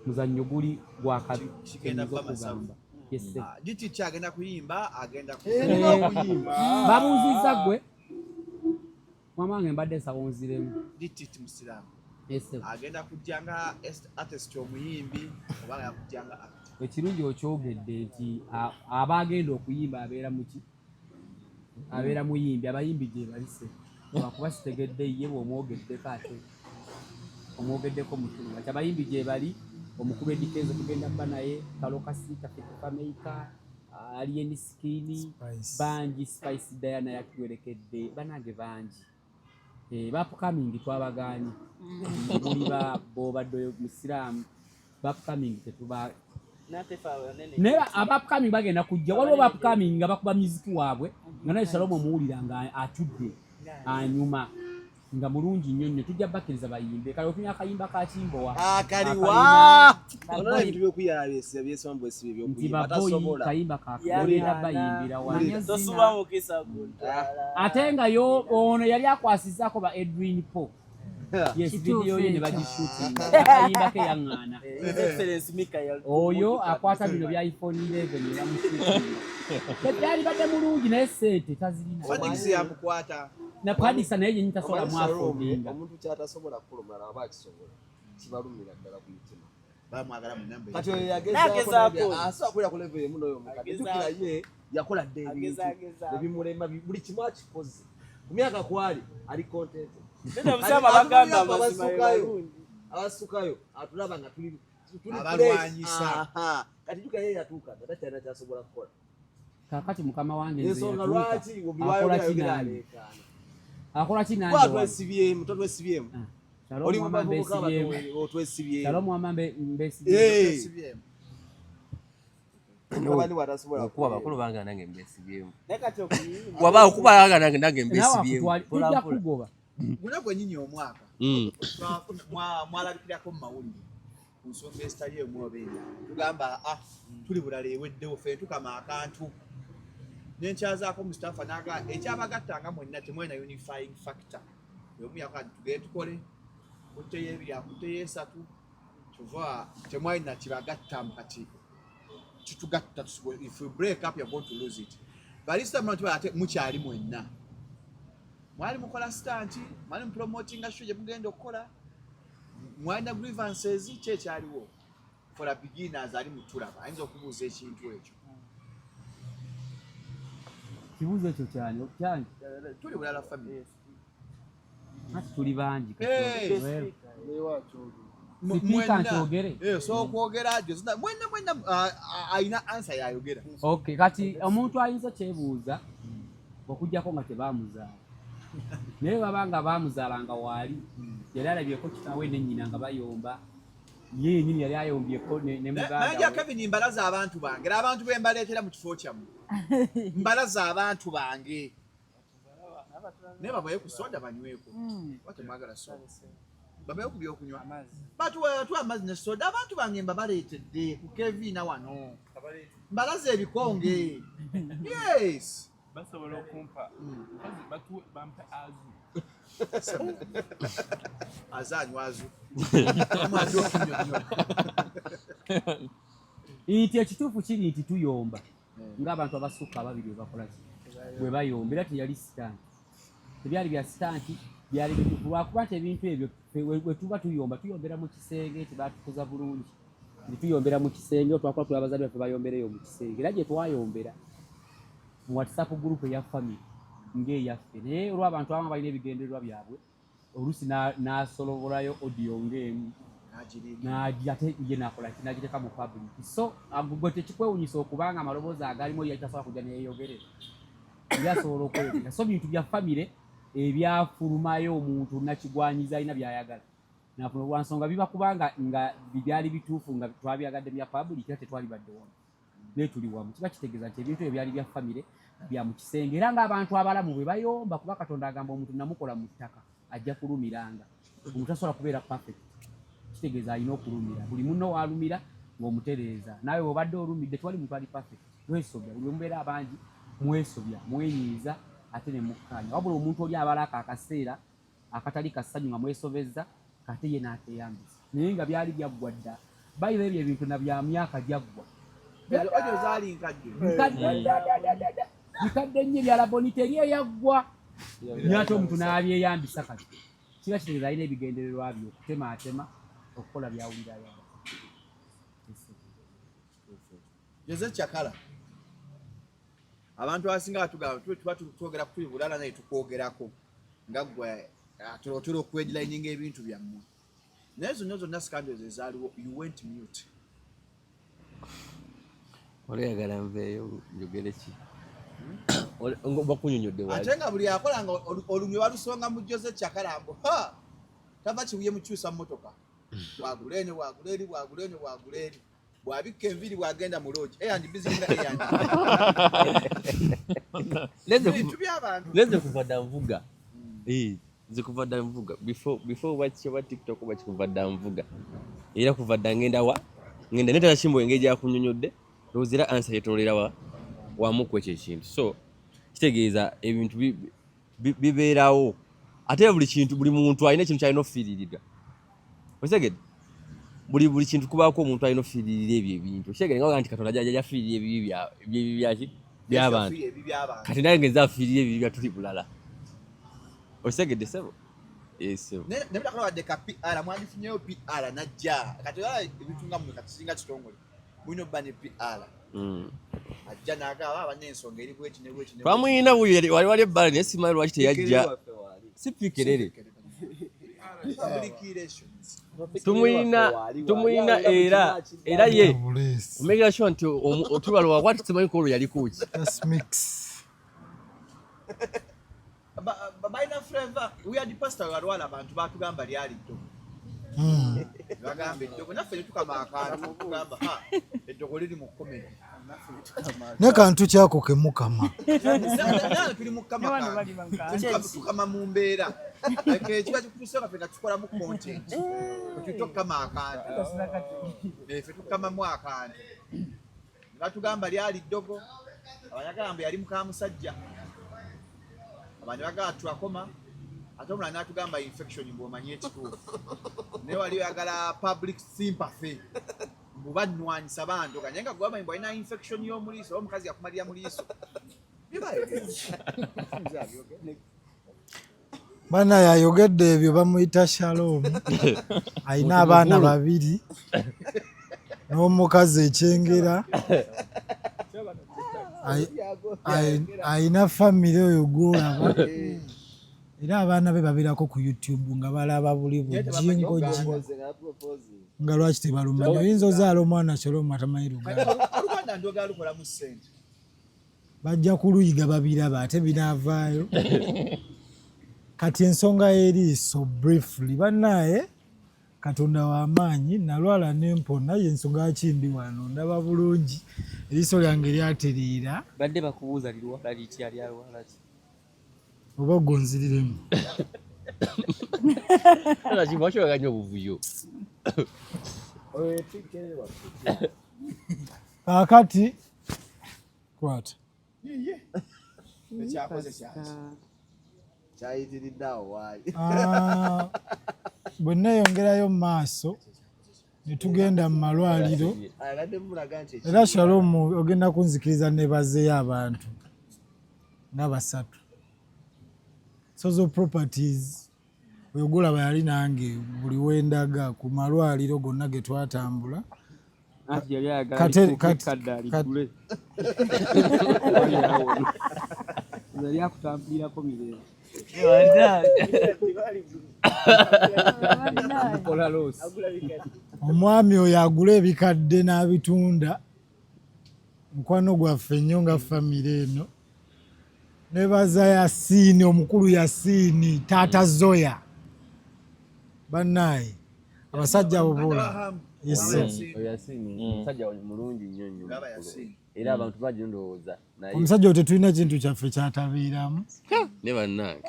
muzannyo guli gwa kabi. Kigenda kuba masavu. Yes, sir. Giti agenda kuyimba, agenda kuyimba. Babuuzizza ggwe. Mama wange mbadde nsaba onziremu. Giti musiraamu. Yes, sir. Agenda kujja nga artist omuyimbi oba agenda kujja nga actor. Ekirungi okyogedde nti aba agenda okuyimba abeera muki? Abeera muyimbi, abayimbi gye balise. Lwakuba sitegedde ye bw'omwogeddeko ate omwogeddeko mutulu. Kati abayimbi gye bali, omukulu Eddy Kenzo tugenda bba naye, Kalo Kasita, Feffe Fameica, Alien Skin, bangi, Spice Diana yatuwerekedde, bannange bangi. Ba upcoming twabagaanye. Muli ba b'obadde musiraamu, ba upcoming tetuba naye aba upcoming bagenda kujja. Waliwo ba upcoming nga bakuba music waabwe nga naye Shalom omuwulira nga atudde anyuma nga mulungi nnyo nnyo, tujja bakkiriza bayimbe. Kale otunya akayimba ka Kimbowa. Akaliwa. Olaba ebintu by'okuyala byesoma bwesibi Nti eby'okuyimba baboyi tasobola. kayimba kakuleeta bayimbira wano. Tosuba mukisa guntwala. Ate nga yo ono yali akwasizzaako ba Edwin Po. Yes, Kituufu video ye ne ekyo. bagishootinga. Akayimbako eyaŋŋaana. His Excellency Michael Oyo akwata bino bya iPhone 11 ne bamushootinga. Tebyali badde mulungi naye ssente tazirina. Fadix yamukwata. Na Fadix naye yennyini tasobola Omanyi Shalom, mwafoodinga. Omuntu kyatasobola kukulumala aba akisobola kibalumira ddala ku mutima. Bamwagala mu namba. Kati oyo N'agezaako. yagezaako asobola kubeera ku level emu n'oyo omukadde. Agezaako. Jjukira ye yakola dda ebintu Agezaako. ebimulema buli kimu akikoze. Ku myaka kwali ali content. Neda Busama bagamba amazima be balungi. Abasukayo atulaba nga tuli tuli Abalwanyisa. fresh. Aha. Kati jjukira ye yatuuka nga takyalina kyasobola kukola. Kaakati mukama wange nze Ensonga yatuuka. lwaki Akola ki yayogera nange? aleekaana. Akola ki nange? Gwe wano? atwesibyemu totwesibyemu. Shalom Oli mu wama bavubuka abato mbesibyemu. otwesibyemu. Shalom wama mbesibyemu. Eh. Mutabani watasobola Okuba bakulu bange nange mbesibyemu. Naye kati okuyimba. Waba okuba nga nange Naawe mbesibyemu. akutwali- tujja kugoba. Guna gwennyini omwaka. Mwalabikirako mu mawulire ku nsonga ezitali emu oba endala. Tugamba ah tuli bulala eweddewo ffe tukama akantu. Nenkyazaako Mustafa n'agamba ekyabagattanga mwenna temwena unifying factor. Omu yakola nti tugende tukole kutteyo ebiri akutteyo esatu kyova temwalina kibagatta mu kati kitugatta if we break up you're going to lose it. Balista muno nti ate mukyali mwenna. Mwali mukola stunt, mwali mupromotinga show gye mugenda okukola, mwalina grievances ki ekyaliwo for a beginners ali mutulaba ayinza okubuuza ekintu ekyo. Kibuuzo ekyo kyani? Kyange. Tuli bulala family. Anti tuli bangi. Hey. Well, Sipiika nkyogere. Eh, so okwogera gyo zina mwenna mwenna alina answer yayogera. Okay, kati omuntu ayinza okyebuuza okuggyako nga tebaamuzaala. Naye baba nga baamuzaala nga waali, yali alabyeko kitaawe ne nnyina nga bayomba. Ye yennyini yali ayombyeko ne muganda Manager we. Kevin mbalaza abantu bange era abantu be mbaleetera mu kifo kyammwe. Mbalaza abantu bange. Naye babaye ku soda banyweko. Oba temwagala soda. Babaye ku byokunywa. Batuwa amazzi ne soda abantu bange mbabaleetedde ku Kevin wano. Mbalaza ebikonge. Yes. Basobola okumpa mukazi batuwe bampe azu. Azaanywa azu. Omwadde okunnyonnyola. Nti ekituufu kiri nti tuyomba ng'abantu abasukka ababiri bwe bakola ki bwe bayomba era teyali stunt tebyali bya stunt byali bituufu lwakuba nti ebintu ebyo ffe we tuba tuyomba tuyombera mu kisenge tebatukuza bulungi nti tuyombera mu kisenge twakola tuli abazadde baffe bayombereyo mu kisenge era gye twayombera mu WhatsApp group eya family ng'eyaffe naye olw'abantu abamu balina ebigendererwa byabwe oluusi n'asolobolayo audio ng'emu n'agi ate ye n'akola ki n'agiteeka mu public so gwe tekikwewunyisa okubanga amaloboozi agalimu yali tasobola kujja neyeyogerera yali asobola okweyogera so bintu bya famire ebyafulumayo omuntu nakigwanyiza alina byayagala nafuna lwa nsonga biba kubanga nga byali bituufu nga twabyagadde bya public era tetwalibadde wamu naye tuli wamu kiba kitegeeza nti ebintu ebyo byali bya famire bya mu kisenge era ng'abantu abalamu bwe bayomba kuba Katonda agamba omuntu namukola mu ttaka ajja kulumiranga omuntu tasobola kubeera perfect kitegeeza alina okulumira buli munno w'alumira ng'omutereeza naawe bw'obadde olumidde tewali muntu ali perfect weesobya buli bwe mubeera abangi mwesobya mwenyiiza ate ne mukkaanya wabula omuntu oli abala ako akaseera akatali kassanyu nga mwesobezza kate ye n'akeeyambisa naye nga byali byaggwa dda bayira ebyo ebintu na bya myaka gyaggwa Audio zaali nkadde. Nkadde dda. Bikadde nnyo ebya Labonita eri eyaggwa naye ate omuntu n'abyeyambisa kati kiba kitegeeza alina ebigendererwa bye okutemaatema okukola byawulira ayagala. Jose Chakala. Abantu abasinga batugamba tuba twogera ku tuli bulala naye tukwogerako nga ggwe otera okwedlininga ebintu byammwe naye zonna zonna scandals ezaaliwo you went mute. Oli oyagala nveeyo njogere ki? Bakunyonyodde wali. Ate nga buli akola nga olunwe balusonga mu Jose Chakala mbu ha tava Kibuye mukyusa mmotoka bwagula eno bwagula eri bwagula eno bwagula eri bw'abikka enviiri bw'agenda mu lodge and bizinga and bintu by'abantu. Nze kuva dda nvuga. Nze kuva dda nvuga before oba TikTok oba kikuva dda nvuga era kuva dda ngenda wa ngenda naye tata Kimbo engeri gyakunyonyodde ndowooza era answer yetoolera wa wamu ku ekyo ekintu so kitegeeza ebintu bibeerawo. Ate buli kintu, buli muntu alina ekintu kyalina ofiiririra. Okitegedde? Buli kintu kubaako omuntu alina ofiiririra ebyo ebintu. Okitegedde nga nti Katonda ajja afiirira ebibi ebibi byaki by'abantu. Kati nange nze afiirira ebibi bya tuli bulala. Okitegedde ssebo? Eh, ssebo. Naye mutakola wadde ka PR, mwandifunyeyo PR najja. Kati olaba ebintu nga mmwe kati kiringa kitongole. Mulina obba ne PR. Ajja n'agaba abanna ensonga eri bweti ne bweti ne bweti. Twamuyina wuyo wali wali ebbali naye simanyi lwaki teyajja. Si pikerere. Public relations. Tumuyina tumuyina era era ye omega sure nti otubalo wakwati simanyi ko olwo yaliko ki. That's mix. Balina flavor. We are the pastor walwala abantu batugamba lyali ddogo. Bagamba eddogo naffe ne tukama akantu tugamba ha eddogo liri mu comedy. Ne kantu kyako ke mukama. Naye tuli mu kama kantu. Tukama mu mbeera. Ekiba kikutuuse nga ffe nga tukolamu content. Otuyite okukama akantu. Ffe tukamamu akantu. Ne batugamba lyali ddogo. Abanyagamba yali muka musajja. Abantu bagamba twakoma. Ate omulala n'atugamba infection bw'omanyi ekituufu. Naye wali oyagala public sympathy. Mbu bannwanyisa bandoga naye nga gwe wamanyi mbu alina infection y'omuliiso oba omukazi yakumalira mu liiso. Bana yayogedde ebyo bamuyita Shalom. Alina abaana babiri n'omukazi ekyengera. Alina famire oyo gw'olaba. Era abaana be babeerako ku YouTube nga balaba buli bujingo gi nga lwaki tebalumanyi. Oyinza ozaala omwana Shalom atamanyi Luganda. Oluganda ndwogera lukolamu ssente. Bajja kuluyiga babiraba ate binaavaayo. Kati ensonga y'eriiso briefly bannaaye Katonda w'amaanyi nalwala ne mpona y'ensonga lwaki ndi wano ndaba bulungi eriiso lyange lyatereera. Badde bakubuuza lirwala litya lyalwala ki? Oba gonziriremu. Lwaki oyagala obuvuyo? Kaakati kwata. Ekyakoze kyaki? Kyayitiridde awo waali. Bwe neeyongerayo mu maaso ne tugenda mu malwaliro era Shalom ogenda kunzikiriza nebazeeyo abantu nga basatu. Sozo Properties oyo gulaba yali nange buli wendaga ku malwaliro gonna ge twatambula. Yali akutambulirako mirembe. Omwami oyo agula ebikadde n'abitunda mukwano gwaffe nnyo nga famire eno. Nebaza Yasiini omukulu Yasiini taata Zoya bannaaye abasajja abo bola. Omusajja mulungi nnyo nnyo era abantu bangi ndowooza naye omusajja oyo tetulina kintu kyaffe kyatabeeramu ne bannange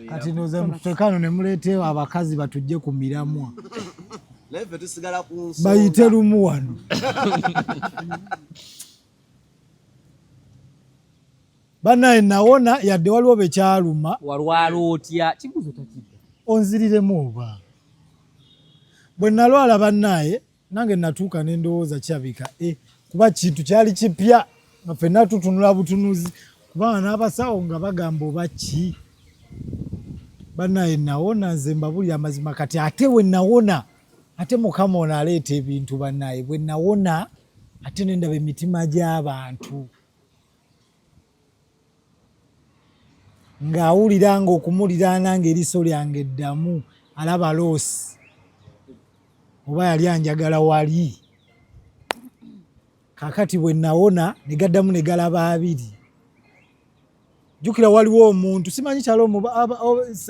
kati ndowooza mututekano ne muleeteewo abakazi batujje ku miramwa naye ffe tusigala ku nsonga bayite lumu wano. Banaye nawona yadde waliwo bekyaluma. Walwala otya? Kibuuzo takidda. Onziriremu oba? Bwe nalwala bannaye nange natuuka ne ndowooza kirabika kuba kintu kyali kipya nga ffenna tutunula butunuzi kubanga n'abasawo nga bagamba oba ki. Bannaye nawona nze mbabulira amazima kati ate we nawona ate Mukama ono aleeta ebintu bannaye bwe nawona ate ne ndaba emitima gy'abantu ng'awulira ng'okumuliraana ng'eriiso lyange ddamu alaba loosi oba yali anjagala wali. Kaakati bwe nawona ne gaddamu ne galaba abiri. Jjukira waliwo omuntu simanyi kyalo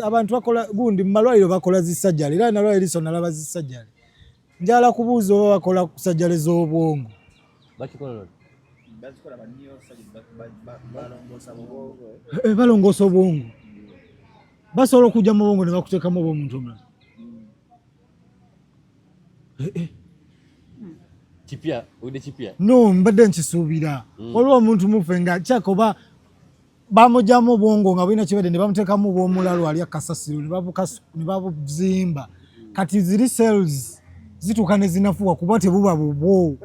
abantu bakola gundi mu malwaliro bakola zisajjale era nalwala eriiso nalaba zisajjale. Njala kubuuza oba bakola sajjale z'obwongo. Balongoosa obwongo. Basobola okujja mu bwongo ne bakuteekamu oba omuntu omulala. Kipya, ode kipya. No, mbadde nkisuubira. Waliwo omuntu muffe nga kyako oba Bamugyamu obwongo nga bulina kibadde ne bamuteekamu obw'omulalu alya kasasiro ne babuzimba. Kati ziri cells zituuka ne zinafuwa kuba tebuba bubwo.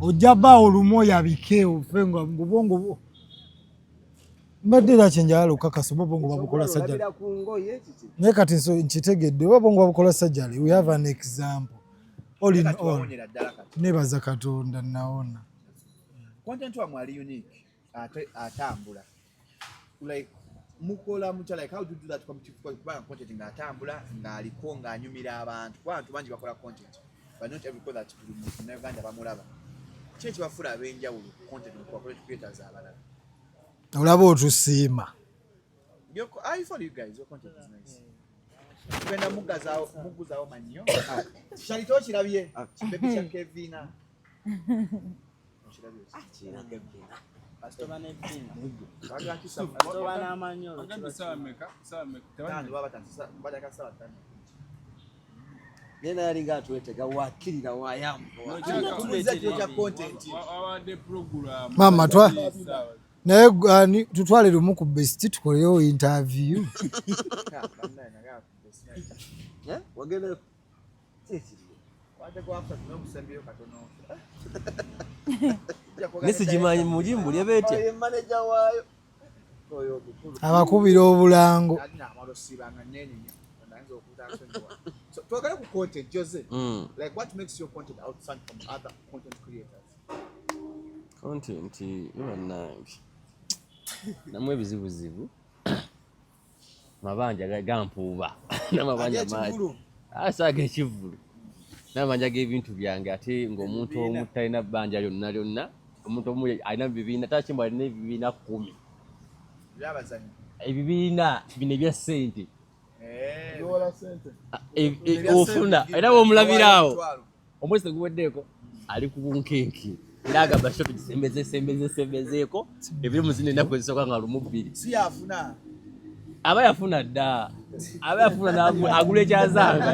Ojja bbaawo lumu oyabike ofe nga obwongo bwo. Mbadde era kye njagala okukakasa oba obwongo babukola sajjali. Olabira ku ngoye kiki? Naye kati nkitegedde oba obwongo babukola sajjali. We have an example. All in Kati all, wawonera ddala kati. nebaza Katonda nawona. Content wamwe ali unique ate atambula, like mukola mutya? Like, how do you do that competitive? Kubanga content ng'atambula, ng'aliko, ng'anyumira abantu, kuba abantu bangi bakola content, but not every that buli muntu Munnayuganda bamulaba. Ki ekibafuula ab'enjawulo ku content ku content creators abalala? Olaba otusiima. I follow you guys, your content is nice. Tugenda mugazaawo, muguzaawo mannyo. Kyali tokirabye kibebi kya Kevina? Okirabye? Kasitoba n'ebbiina. Bagamba ki Kasitoba n'amannyo. Agambye ssaawa mmeka? Ssaawa mmeka? Ttaano, baba batandika ssaawa 5. Naye naye alinga atwetega wakirira wayamba. Tumuliza kiro kya content. Wabadde program. Maama twa naye ani tutwale lumu ku best tukoleyo interview. Eh? Wagenda kikiriyo. Wadde gwakusatu n'okusembyeyo katono. Naye sigimanyi mugimbulye beetya. Oyo manager waayo. Oyo omukulu. Abakubira obulango. Alina amala osiibanga neenenya. Ayinza okuta nsonyiwa. So twogere ku content, Jose. Like, what makes your content outstand from other content creators? Content bannange namwe ebizibuzibu mabanja gampuuba n'amabanja mangi. Ag'ekivvulu. Asaaga ekivvulu n'amabanja g'ebintu byange, ate ng'omuntu omu talina bbanja lyonna lyonna. Omuntu omu alina mu bibiina takimbwa, alina ebibiina 10. Byabazanyi. Ebibiina bino ebya ssente. Yola sente. Ofuna era womulabiraawo omwezi teguweddeeko ali ku bunkenke, era agamba sho tugisembeze sembeze sembezeeko ebiri mu zino ennaku ezisooka nga lumu bbiri. Si yafuna. Aba yafuna dda, aba yafuna agula ekyazanga.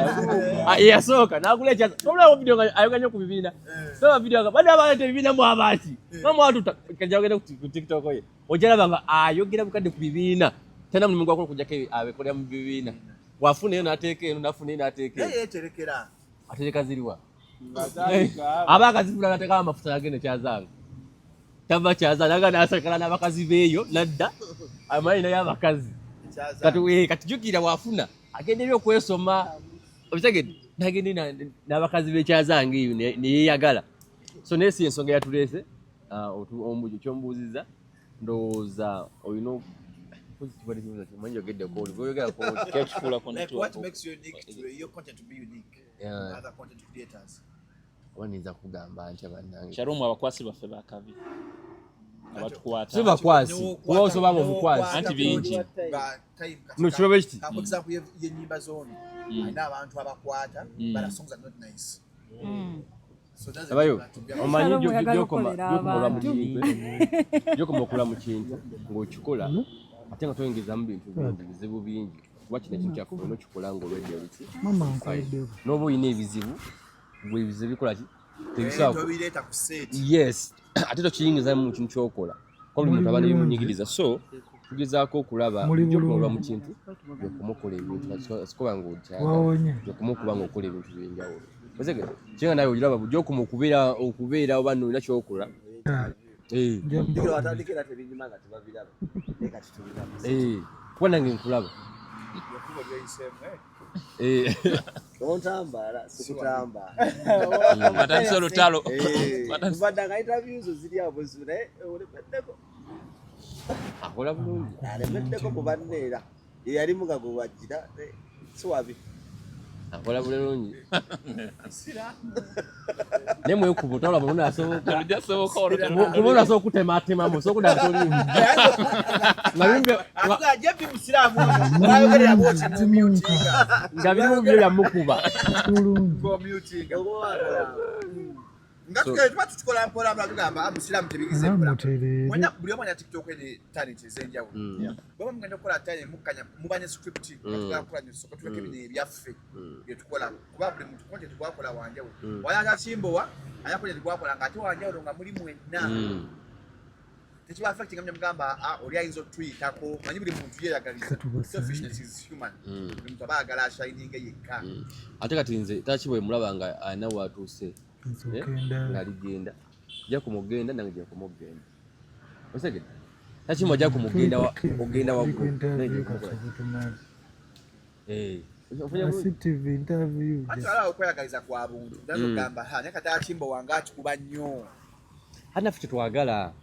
Ah, ye yasooka n'agula ekyaza. Tomulaba video nga ayogera nnyo ku bibiina? Tolaba video nga bano abaleeta ebibiina mu abaaki bamwatuta kajja ogende ku TikTok ye, ojja laba nga ayogera bukadde ku bibiina, talina mulimu gwakola okujjako abekolera mu bibiina. Wafuna eyo n'ateeka eno, n'afuna eyo n'ateeka Naye eno. yeeterekera. Atereka ziriwa? Ng'atandika Aba akazifuna n'ateekamu amafuta n'agenda ekyazanga, tava kyazanga naga n'asakala n'abakazi beeyo nadda amanyi naye abakazi. Kati kati jjukira wafuna agenda eri okwesoma, obitegedde, n'agenda n'abakazi b'ekyazanga eyo neyeyagala. So naye si ensonga yatuleese. Kyombuuziza ndowooza olina manyi ogeddeko oyogerako. Like, what makes you unique to your content to be unique Yeah. other content creators? Oba niyinza kugamba ntya bannange? Shalom, abakwasi baffe bakabi abatukwata. Si bakwasi, kuba osobanga omukwasi. Anti bingi. Nga time kati No, kiba bwe kiti. For example, y'ennyimba z'ono alina abantu abakwata, but the songs are not nice. So that's Abayo, omanyi Shalom oyagala gyokoma okukolera gyokoma olwa mu abantu. kintu, gyokoma okula mu kintu ng'okikola ate nga toyingizamu bintu bingi bizibu bingi, kuba kino ekintu kyaffe olina okikola ng'olwedde oliki Mama nkoleddewo. n'oba olina ebizibu gwe ebizibu bikola ki tebisobola Tobireeta ku set. Yes, ate tokiyingizamu mu kintu kyokola, kuba buli muntu aba nebimunyigiriza. So tugezaako okulaba Muli gyokoma olwa bulungi. mu kintu, gyokoma okukola ebintu sikuba nga Wawonye. gyokoma okuba nga okola ebintu byenjawulo. Otegedde? Kinga nawe ogiraba gyokoma okubeera oba nolina kyokola. Jjukira watandika era tebinyuma nga tebabiraba. Naye kati tubiraba. Kuba nange nkulaba. Ekkubo lyoyiseemu, eh? Tontambaala, sikutambaala. Batandise olutalo. Kubadde nga interviews ziri awo buzibu, naye olemeddeko. Akola bulungi. Alemeddeko ku banne era. Ye yali mugago wajjira, si wabi. Akola bulungi. Naye mwekuba otawula mulungi asoboka. Olujasoboka olutalo. Kuba onasobola okutematemamu osobola okudda toliimu. Nga bimbe Akuga Jeff musiraamu ono bwayogerera bw'oti n'omyutinga. Nga birimu byo byamukuba. Ng'omyutinga. Nga tuba tukikola mpola mpola, tugamba, "Ah, musiraamu tebigize mpola." Mutereere. Mwenna buli omu alina TikTok ene talent ez'enjawulo. Bw'oba mugenda okukola talent mukkanya muba ne script nga tugenda kukola nyo sooka tuleke bino ebyaffe bye tukola, kuba buli muntu content gwakola wanjawulo. Wali ata Kimbowa alina content gwakola ng'ate wanjawulo nga muli mwenna. Tekiba affecting nga mugamba, "Ah, oli ayinza otuyitako." Manyi buli muntu yeeyagaliza. Selfishness is human. Buli muntu aba agala ashininge yekka. Ate kati nze taki bwe mulaba nga alina watuuse, Nsooka endala. Ng'aligenda jja kumugenda, nange jja kumugenda, osegede takimwa jja kumugenda ogenda waggulu. Nange jja kumukola. Eh, ofunye bulungi? CTV interview. Ate alaba okweyagaliza kwa buntu. Ndaza ogamba, "Ha, naye kati akimbo wange akikuba nnyo." Ate naffe tetwagala,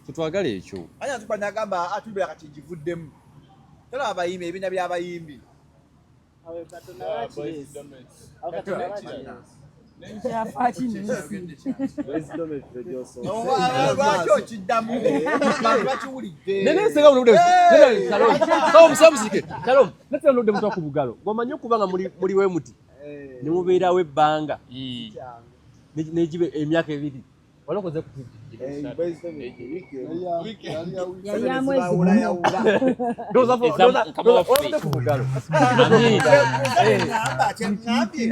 tetwagala ekyo. Ate atuba n'agamba, "Ah, tubeera kati ngivuddemu." Tolaba abayimbi, ebibiina by'abayimbi. Katonda bakirese. Awo Katonda bakirese. Lwaki okiddamu? Bantu bakiwulidde. Naye senga buno budde, Shalom, Shalom, samusike Shalom, naye budde mutwa ku bugalo gwomanyi okuba nga muli we muti ne mubeerawo ebbanga negibe emyaka 2 wali okoze ku TV. Yali amwezi gumu. Ndowooza wabadde ku bugalo. Kyeŋŋamba, kyeŋŋambye,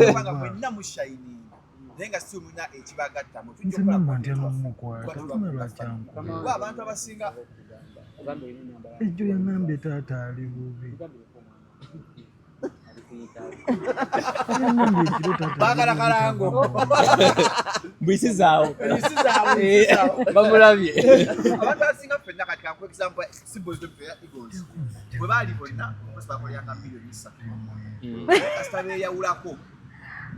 kubanga mwenna mushininga, naye nga si mulina ekibagattamu. Tujja Nze okukola mama ntya n'omukwata, tume lwakyankuba. Kuba abantu abasinga Ejjo yaŋŋambye taata ali bubi. Yaŋŋambye ekiro taata ali baagala bubi. Kalango. Mbuyisizaawo. Mbuyisizaawo, mbuyisizaawo. Bamulabye. Abantu abasinga ffenna kati kankuwa example si Boys Dormitory ya Eagles, bwe baali bonna bose bakoleranga miliyoni 3, kasita beeyawulako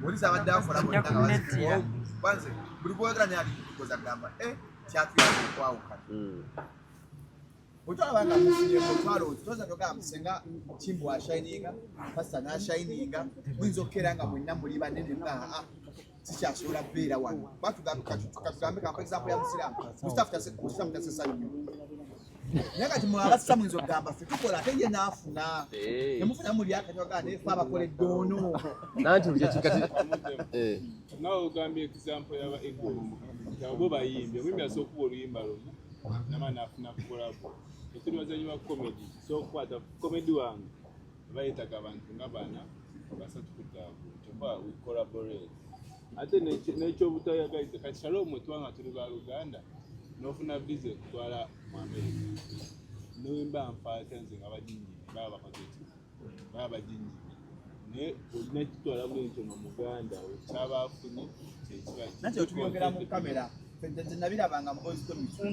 poliisi abadde akola bonna nga bazifu. Kwanze buli gwogera naye ali Eagles agamba, "Eh, kyatuyamba okwawukana." Bwetwalaba nga mufunyeko twalowooza toza togamba senga Kimbo ashininga, pasita n'ashininga, muyinza okukeera nga mwenna muli banene nga, "Aa, sikyasobola kubeera wano." Katugambe kampa example ya musiraamu. Musiraamu tasesa nnyo, naye kati mwe abasisa muyinza okugamba, "Ffe tukola," ate ye n'afuna nemufuna muli akanywagaa, naye fe abakola eddoono. Nanti buli kati Nawe ogambye example yaba Eagles, bo bayimbi, omuyimbi asobola okuba oluyimba lumu nama nafuna collabo. Etuli bazanyi ba comedy, so okukwata comedy wange bayitaga abantu nga bana basatu kudda waggulu, kyokka we collaborate. Ate n'ekyobutayagaliza kati Shalom, tubanga tuli baluganda, n'ofuna visa ekutwala mu America, newemba nfaata nze nga baginyimi, baba bakoze ki, baba baginyimi, naye olina kitwala buli nti ono muganda we kyaba afunye kyekiba. Nanti otubyogera mu kamera. Nze nabirabanga mu Boys Dormitory.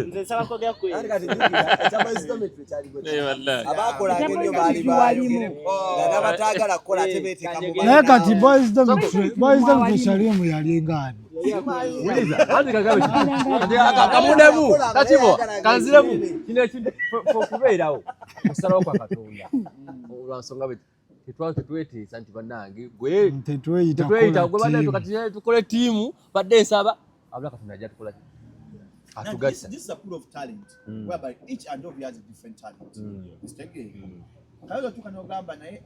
Nze nsaba kwogera ku Anti kati jjukira, ekya Boys Dormitory kyali bwe Eh, wallahi. Abaakolanga ennyo baali baayo nga n'abataagala kukola ate beeteeka mu Naye kati Boys Dormitory, Boys Dormitory, Shalom yali ngaani? Wuliriza, anti kagambe kati kamudemu takibo kanziremu kino ekintu fe okubeerawo okusalawo kwa Katonda olwansonga bwe tetweteesa nti bannange gwe Tetweyita tetweyita kukola gwe bannange ttiimu. kati tukole ttiimu, badde nsaba abula Katonda ajja tukola ki? Now, Atugatta. this is a pool of talent whereby each and of you has a different talent. Kitegeera? Kale otuuka n'ogamba naye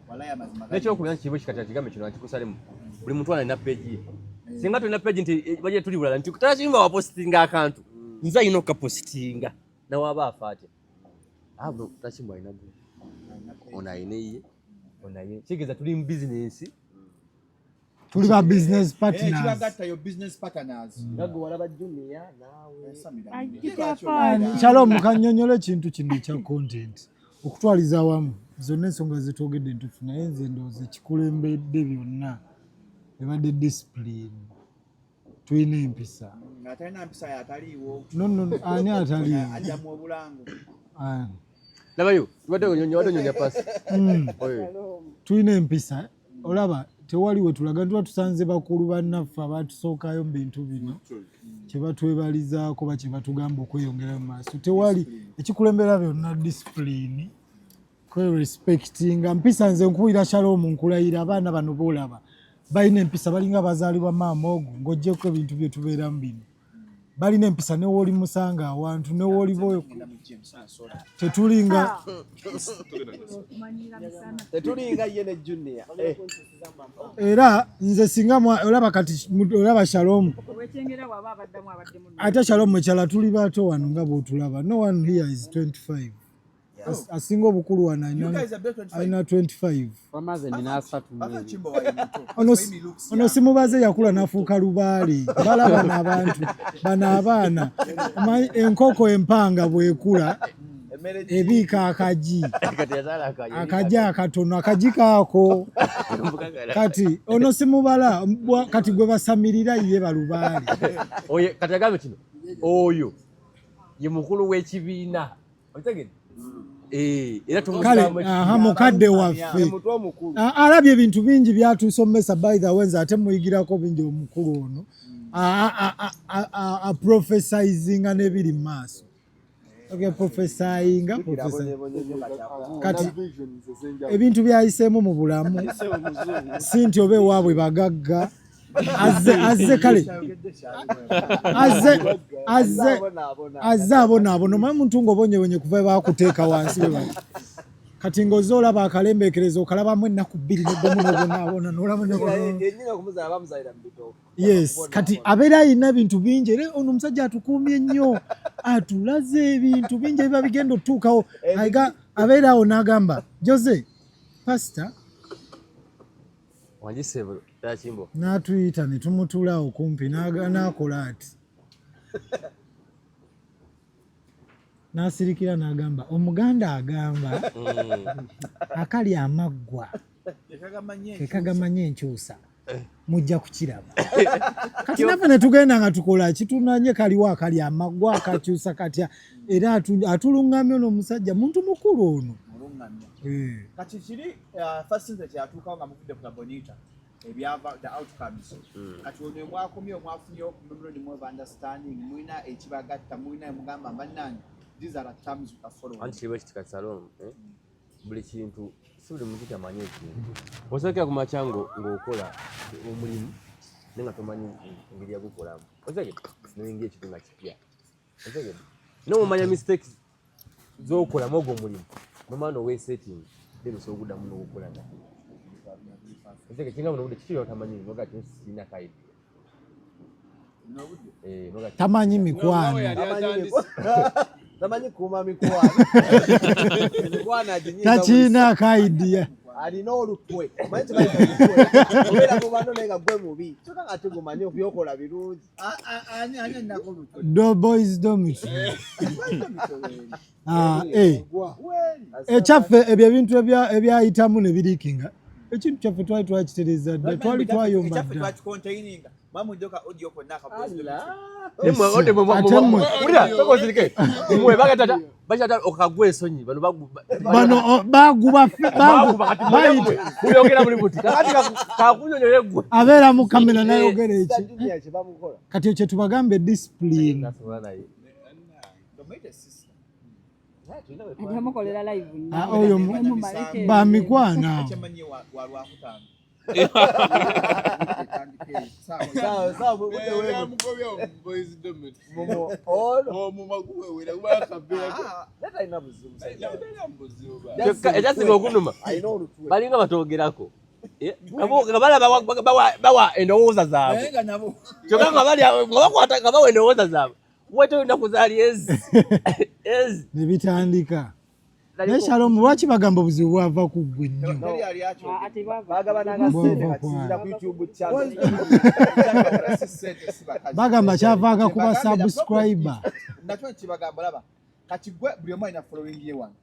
walayi amazima Nekyokubira nti kibo kikati akigambe kino akikusalemu, buli muntu alina page ye. Singa tulina page nti bajja tuli bulala nti takimba wapositinga akantu, nze alina okukapositinga nawaaba afa atya. Ah, bro, takimba alina gwe ono alina eyiye, ono alina, kitegeeza tuli mu bizinensi. Tuli ba business partners. Ekibagatta yo business partners. Nga gwe walaba Junior naawe. Shalom, kannyonnyola ekintu kino ekya content. Okutwaliza awamu zonna ensonga zetwogedde ntuufu, naye nze ndowooza ekikulembedde byonna ebadde discipline. Tulina empisa. Atalina mpisa yataliiwo. No, ani ataliiwo? Ajjamu obulango. Ah. Labayo tubadde onyonya, wadde onyonya pasi. Tulina empisa, olaba tewali we tulaga ntuba tusanze bakulu bannaffe abatusookayo mu bintu bino kye batwebalizaako ba kye batugamba okweyongera mu maaso. Tewali ekikulembera byonna discipline, kwerespectinga, mpisa. Nze nkuwulira Shalom, nkulayira abaana bano boolaba balina empisa, balinga bazaalibwa maama ogwo. Ng'oggyeko ebintu bye tubeeramu bino, balina empisa newooli musanga awantu newooliba tetulinga. Tetulinga ye ne Junior. Eh. Era nze singa olaba kati olaba Shalom, Owekyengera bw'aba abaddamu abaddemu. Ate Shalom ekyala tuli bato wano nga bw'otulaba, no one here is 25. Asinga obukulu wano You guys are below 25. alina 25. Wamaze nina asatu mu Ate ebiri. Kimbo wali muto. Ono simubaze, yakula nafuuka lubaale. Balaba n'abantu bano abaana. Omanyi enkoko empanga bwekula ebiika akagi. Kati yazaala akagi. Akagi akatono, akagi kaako. Kati ono simubala kati gwe basamirira ye balubaale. Oyo kati agambe kino, oyo ye mukulu w'ekibiina, okitegedde? Eh, era Kale tumussaamu aha, mukadde waffe alabye ebintu bingi byatusomesa. By the way, nze ate muyigirako bingi. Omukulu ono aprophesizinga n'ebiri mu maaso. Okay, prophesyinga, prophesy. Kati ebintu byayiseemu mu bulamu, si nti oba ewaabwe bagagga, azze kale azze abonaabona. Omanyi omuntu ng'obonyebonye kuva bakuteeka wansi we bati, kati ng'ozze olaba akalembeekereza, okalabamu ennaku 2 neddamu n'obonaabona, n'olaba n'obonaabona. Yenyini okumuzaala bamuzaalira mu bitooke. Yes, kati abeera alina ebintu bingi, era ono omusajja atukuumye nnyo, atulaze ebintu bingi ebiba bigenda otutuukawo. Abeera awo n'agamba Jose pasita. Wangisebo Kimbo. N'atuyita ne tumutulaawo kumpi, n'akola ati, n'asirikira, n'agamba omuganda agamba akali amaggwa kekagamanyi enkyusa, mujja kukiraba. Kati naffe ne tugenda nga tukola kitunanye, kaliwo akali amaggwa akakyusa katya, era atulungamya. Ono omusajja muntu mukulu ono. Mulungamya. Eh. Kati kiri first thing kyatuukawo nga muvudde ku Labonita, ebyava, the outcomes. Kati ono mwakomye, mwafunye memorandum of understanding, mulina ekibagatta, mulina mugamba bannange, these are the terms we are following. Anti kiriwo ekiti kati Salom, eh? Buli kintu, si buli muntu tamanyi ekintu. Osokera ku makya ng'okola omulimu naye nga tomanyi engeri yagukolamu, otegedde? Noyingira ekintu nga kipya, otegedde? Nomanya mistakes z'okolamu ogwo omulimu, nomala nowesetting, then osobola okuddamu n'ogukola nate, otegedde? Kinga buno obudde kiki otamanyi, noga kino sirina ka idea. Eh, noga Tamanyi mikwano. Tamanyi kuuma mikwano, emikwano aginyiiza. Takiina ka idea. Alina olutwe. Omanyi kyebayita olutwe? Obeera mu banno naye nga gwe mubi, kyokka nga ate gumanyi byokola birungi. Ani ani alinako olutwe? Do boys dormitory. Ah, eh. Ekyaffe ebyo ebintu ebyayitamu ne birikinga, ekintu kyaffe twali twakitereza dda, twali twayomba Ekyaffe dda. twakicontaininga, mwamujjoka audio konna akabozi. Ate mmwe. Mwe bagatata bakyata okagwa ensonyi bano. Bano baguba bayita. Muyogera buli buti kakati kakunyonyola eggwe. Abeera mu kamera nayogera eki. Junior kyebamukola. Kati ekyo tubagambe discipline. Amukolera live. Ah, oyo bamikwano abo. Kyemanyi wa lwakutaano. Sawa, sawa, budde wewe. Yamugobya mu boys dormitory. Mumu- ono. Omumwa guwewera gwakabeera. Naye talina buzibu. Kyokka ekyasinga okunuma, Alina olutwe. balinga batogerako. Eh, nga balaba bawa endowooza zaabwe. Naye nga nabo Kyokka nga bali awo, nga bakwata nga bawa endowooza zaabwe, wete olunaku zaali ezi ezi. Ne bitandika. Naye Shalom, lwaki bagamba obuzibu bwava ku ggwe nnyo? Teri yali akyogedde. Bagabana sente Bwava kati sinzira ku YouTube channel. Si ssente, si bakazi. Bagamba kyavaga ku ba Kyebagambye, subscriber. Nakyo kibagamba, laba kati gwe buli omu alina following ye wano.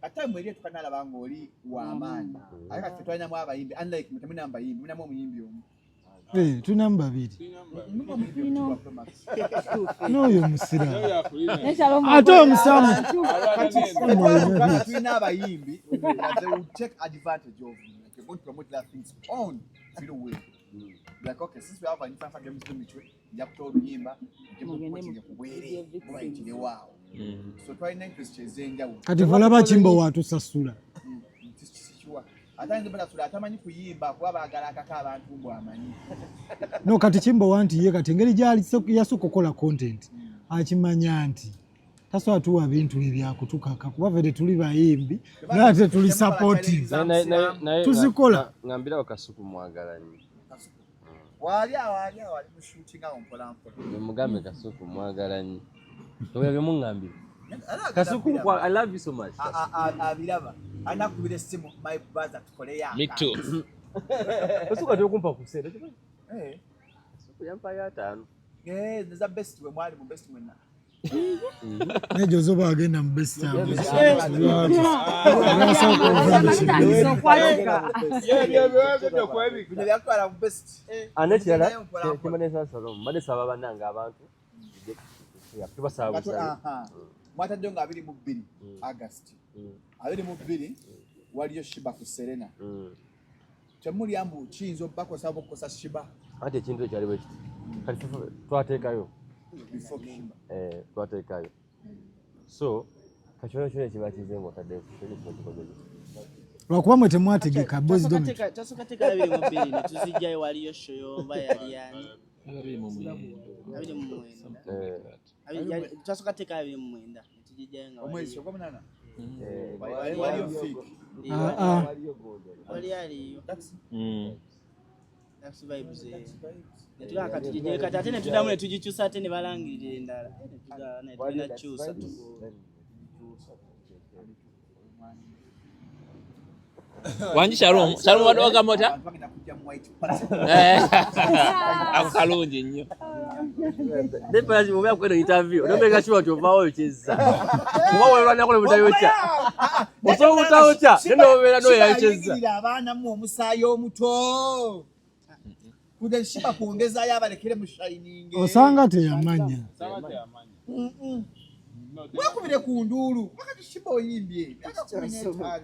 Kati time eri etuka nalaba ng'oli w'amaanyi, ate kati ffe twalinamu abayimbi, unlike mwe temulinamu bayimbi, mulinamu omuyimbi omu. Eh, tulinamu babiri. Mulimu omuyimbi omu wa Promax. N'oyo musiraamu. Ate oyo musiraamu. Kati Ono Uganda alina tulina abayimbi that they will take advantage of you. Like you're going to promote their things on feel way. Like okay, since we have an infant games dormitory, nja kutoa oluyimba, nje Mugende ku ku bwereere, mubayitirewo awo. So twalina interest ez'enjawulo. Kati fe olaba Kimbo waatusasula. Sikiwa. Ate ayinza obutasula, atamanyi kuyimba kuba baagala akaka abantu mbu amanyi. No, kati Kimbo wanti ye kati engeri gyali yasooka okukola content, akimanya nti tasobola tuwa bintu ebyakutukaka kuba ffe tetuli bayimbi, naye ate tuli supportive. Tuzikola. Ngambirawo Kasuku mwagala nnyo. Waali awo, ali awo, ali mu shooting awo mpola mpola. Mugambe Kasuku mwagala nnyo, obyo byemuŋŋambira. Kasuku, I love you so much. Abiraba anakubira essimu, my brother, tukoleyo. Me too. Kasuku ati okumpa ku ssente. Eh. Kasuku yampayo 50. Eh, neza best we mwali mu best mwenna. Naye Jose agenda mu best. Byakutwala mu best. Ane kirala kimanesa Shalom, mbadde saba bannange abantu tubasaba busabe. Mwataddeyo nga 22 August. 22 waliyo Sheebah ku Serena. Temulya mbu kiyinza obbakosa oba okukosa Sheebah. Anti ekintu ekyo aliwo kiti kati twateekayo before Sheebah. Eh, twateekayo, so kakyona kyona ekiba kize nga otaddeyo kyona kiba kikozeze. Lwakuba mwe temwategeka boys dormitory. Twasooka teeka 22 ne tuzijjayo, waliyo show yoba yali yani 29. Twasooka teeka 29 ne tugijjayo nga Omwezi ogwomunaana. Eh, Waliyo Fik. Ah, ah. Wali aliyo That's vibes, eh. Ne tugamba kati tugijjayo kati ate ne tuddamu ne tugikyusa ate ne balangirira endala. Ne tugamba ne tugenda kukyusa. Wangi Shalom, Shalom wadde wagamba otya? Abantu bagenda kujja mu white party. Ako kalungi nnyo. Oba kweno interview onomeka kiwa nti ovaawo okyezza kuba welwanako nebutayokya osobola obutayokya naye nobeera noyayokyezza. Ayingirira abaana mu omusaayi omuto. Kude Sheebah kwongezaayo abalekere mu shining. Osanga teyamanya. Mwekubire ku nduulu wakati Sheebah oyimbye myaka 15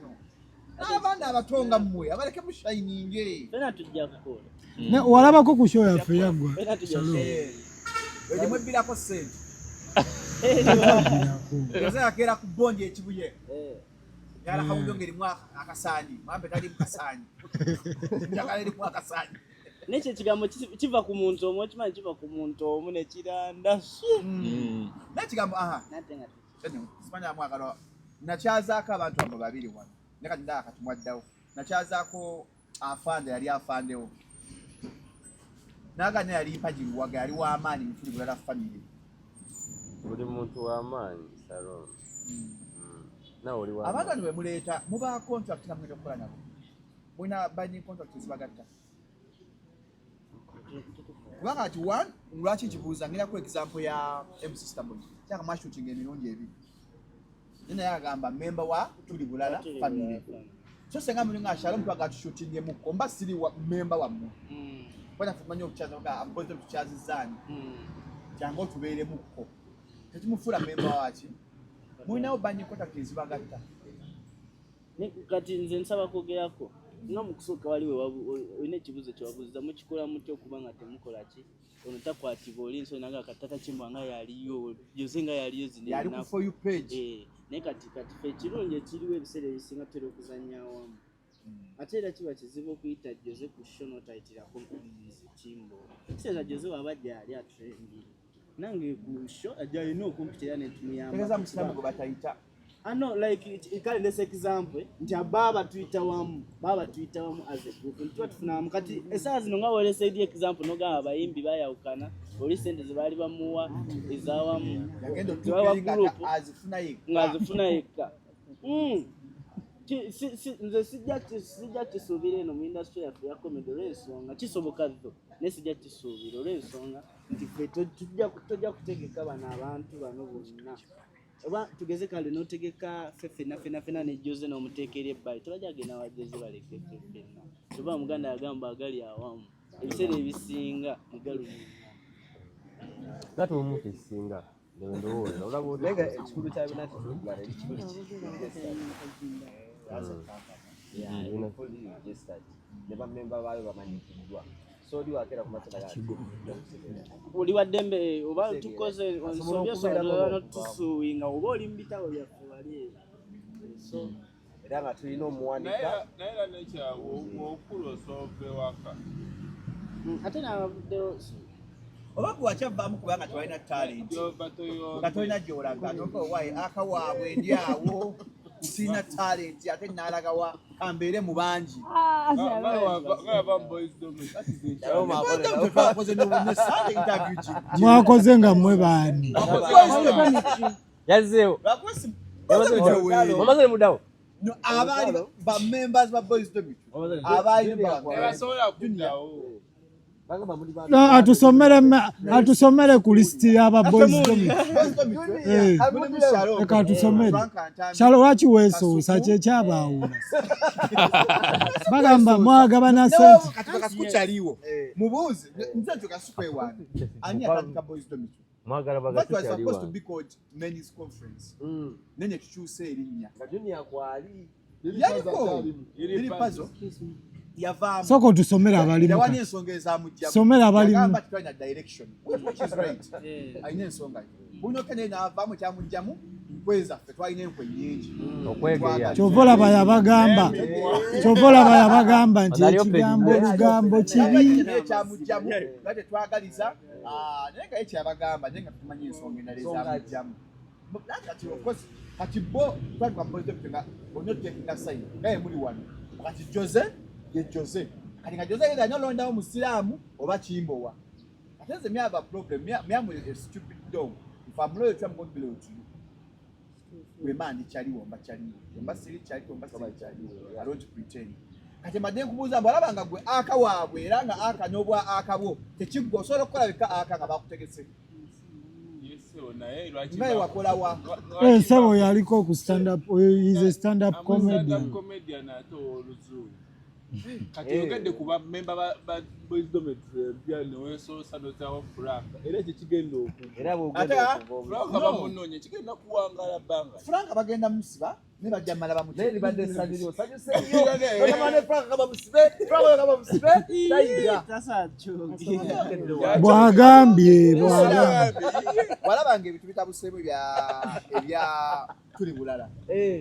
n'abaana abato nga mmwe abaleke mu shining. Ffenna tujja kukola. Ne walabako ku show yaffe yaggwa. Ffenna tujja Shalom. Eyo mwebbirako ssente. Yoze akeera ku bondi ekibuye. Yala kawundo ng'erimu akasaanyi, mwambe talimu kasaanyi. Njagala erimu akasaanyi. Nekyo ekigambo kiva ku muntu omu, okimanyi kiva ku muntu omu ne kiranda. Naye ekigambo aha. Nate nga Anyway, simanyi amwagalwa. Nakyazaako abantu abo babiri wano. Ne kati ndaba kati mwaddawo. Nakyazaako afande yali afandewo. Naga naye yali mpagi luwaga yali w'amaanyi mu tuli bulala family. Buli muntu w'amaanyi, Shalom. Nawe oli w'amaanyi. Abantu bano bwe muleeta muba contract nga mugenda okukola nabo. Mulina binding contract ezibagatta. Kubanga kati one lwaki nkibuuza ngenda ku example ya MC Starboy. Kyaka mwashootinga emirundi ebiri. Ye naye agamba member wa tuli bulala Tuli family. Bulala. So senga muli nga Shalom twaga tushootingemuko mba siri wa member wammwe. Kubanga ffe tumanyi okukyaza nga ambozi tukyazizaani. Jangu otubeeremukko. Tekimufuula member waki. Mulinawo binding contract ezibagatta. Kati nze nsaba kwogerako nga mu kusooka wali olina ekibuuzo kyewabuuziza, mukikola mutya okuba nga temukola ki ono takwatibwa oli nsonyi naga katata Kimbwa nga yaliyo Jose nga yaliyo zino Yali ku ennaku. For You page. Eh, naye kati ffe ekirungi ekiriwo ebiseera ebisinga tutera okuzannya awamu ate era kiba kizibu okuyita Jose ku show n'otayitirako nze Kimbo. Kitegeeza Jose waba gyali atrending nange ku show ajja alina okumpita era netumuyamba. Tegeeza musiraamu gwe batayita. Ah, no, like kale ndese example nti ababa tuyita wamu, baba tuyita wamu as a group nti tuba tufuna wamu. Kati essaawa zino nga wolesa eri example nogamba abayimbi bayawukana oli sente ze baali bamuwa ezawamu Yagenda tebawa otuuka eri nga group azifuna yekka. Ng'azifuna yekka. Nze sijja kisuubira eno mu industry yaffe ya comedy olw'ensonga kisoboka tho naye sijja kisuubira olw'ensonga nti ffe tojja kutegeka bano abantu bano bonna oba tugeze kale n'otegeka ffe ffenna ffenna ffenna ne Jose n'omuteeka eri ebbali tebajja genda wa Jose baleke ffe ffenna oba Muganda yagamba agali awamu ebiseera ebisinga mugalumya. Nate omu tekisinga ndowooza olaba otya? Naye nga ekikulu kya byonna tetugala ekikulu fully registered ne bamemba baayo bamanyikiddwa so oli wakeera ku masala. Oli wa ddembe oba tukoze Asobola ensobi okubeerako osobola n'okuva. notusuwinga oba oli mu bitabo byaffe wali eri so Era nga tulina omuwanika. Naye era nekya okulu osoova ewaka. Ate nabavuddewo. Oba gwe wakyavaamu kubanga tewalina talent nga tolina gy'olaga toka owaye aka waabwe ndi awo sirina talent ate naalagawa kambeere mu bangi. Nga yava mu boys dormitory. Twakoze n'obunye interview ki Mwakoze nga mmwe baani? Yazzeewo. Wamaze ne muddawo. No, abaali ba members ba Boys Dormitory abaali Tebasobola kuddawo. No, atusomere atusomere ku lisiti y'aba boys dormitory. Eh, leka atusomere. Shalo lwaki weesuusa kyekyabaawula bagamba mwagabana sente. Kati Kasuku kyaliwo mubuuze nze nti Kasuku ewange ani atandika Boys Dormitory? Mwagala That was bagasi supposed to be called men's conference. Nenye tukyuse erinnya. Junior kwali. Yaliko Lili Pazo yavaamu. Sooka otusomere abalimu Yawanya kati. ensonga ezamugyamu. Somera abalimu. Yagamba tetwalina direction, which is right. Alina ensonga ye. Bunoke naye n'avaamu ekyamugyamu nkwe zaffe twalina enkwe nnyingi. Okwegeya. Kyova olaba yabagamba, kyova olaba yabagamba nti ekigambo olugambo kibi. Naye ekyamugyamu nga tetwagaliza naye nga ye kyeyabagamba naye nga tumanyi ensonga endala ezamugyamu. Naye kati of course kati bo twatuka mu Boys Dormitory nga bonna otutekinga side nga ye muli wano. Kati Jose ye Jose. Kati nga Jose yena nolondawo Musiraamu oba Kimbowa. Ate nze me have a problem. Me, me am a stupid dog. If I'm loyal to you, I'm going to be loyal to you. Bwe ndi kyaliwo mba kyaliwo. Mba siri kyaliwo mba siri kyaliwo. I don't pretend. Kati mbadde nkubuuza mbu olaba nga gwe aka waabwe era nga aka n'obwa aka bwo tekiggwa osobola okukola bika aka nga bakutegese. Naye lwaki Nga ye wakola wa? Eh, ssebo yaliko ku stand up, is a stand up Stand comedian. up comedian ate ow'oluzungu. Kati oyogedde ku bamemba ba Boys Dormitory empya neweesoosa n'oteekawo Frank era ekyo kigenda okuva. Ate, ah, Frank no. bamunoonye kigenda kuwangaala bbanga. Frank bagenda musiba naye bajja mala bamutte. Naye libadde essanyu lyo, osanyuse nnyo. Ogamba ne Frank kaba musibe, Frank kaba musibe, tayinza. Bw'agambye, bw'agambye. Walabanga ebintu bitabuseemu ebya tuli bulala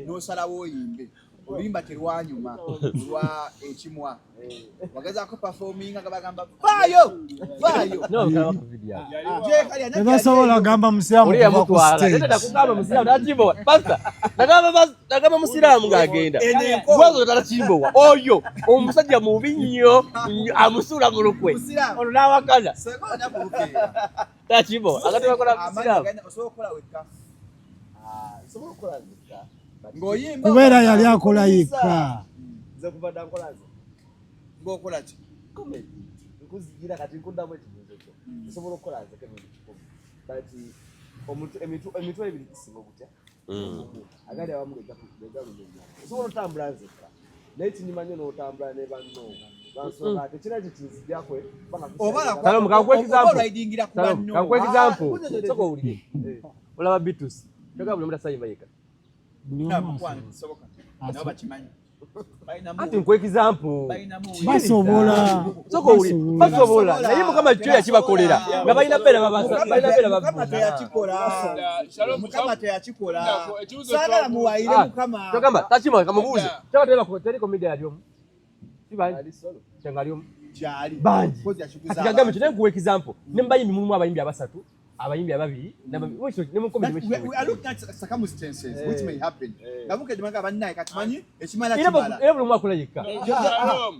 n'osalawo oyimbe oluyimba terwanyuma lwa ekimwa wagezaako performinga nga bagamba vaayo vaayo. Tebasobola kugamba musiraamu Oli kuva ku yamutwala. stage. Tata kugamba musiraamu nakimbowa. Pastor, nagamba musiraamu ng'agenda. Eno enkola. Gwazo tata kimbowa. Oyo omusajja mubi nnyo nnyo, amusuula mu lukwe. Musiraamu. Ono n'awakana. Senga olunaku lukeera. Tata kimbowa. Akati bakola Amaanyi musiraamu. osobola okukola wekka. Nsobola okukola nzekka. Ng'oyimba Kubeera yali akola yekka. Nze kuva dda nkola nze. Ng'okola ki? Comedy. Nkuzigira kati nkuddamu ekibuuzo kyo. Nsobola okukola nzekka emirundi 1,000. But emitwe ebiri gisinga okutya. Agali awamu gegalumenya. Osobola otambula nzekka. Naye kinyuma nnyo n'otambula ne banno. Bansonga ate kira kye kinzijjakwe. Salom, kankuwe example. oridingira ku Salom, banno. kankuwe example. Ah, Sooka owulire. Olaba Bitus. Kyokka buli omu tasayimba yekka. Mukwano tekisoboka. Nabo bakimanyi. Anti nkuwa example. Basobola. Sooka owulire. Basobola. Naye Mukama kyo yakibakolera. Nga balina beera babasa. Balina beera Mukama babuuza. teyakikola. Mukama teyakikola. Saagala muwayire Ah, Mukama. Togamba takima kamubuuze. Kyokka teri comedian ali omu. Si bangi. Kyenga ali omu. Gyali. Bangi. Kozi yakiguza Kati kagambe kyo naye nkuwa example. Ne mu bayimbi mulimu abayimbi abasatu, abayimbi ababiri, ne mu comedy We are looking at circumstances which may happen. Nga bukedde manga bannaye kati manyi ekimala Era kimala. buli omu akola yekka.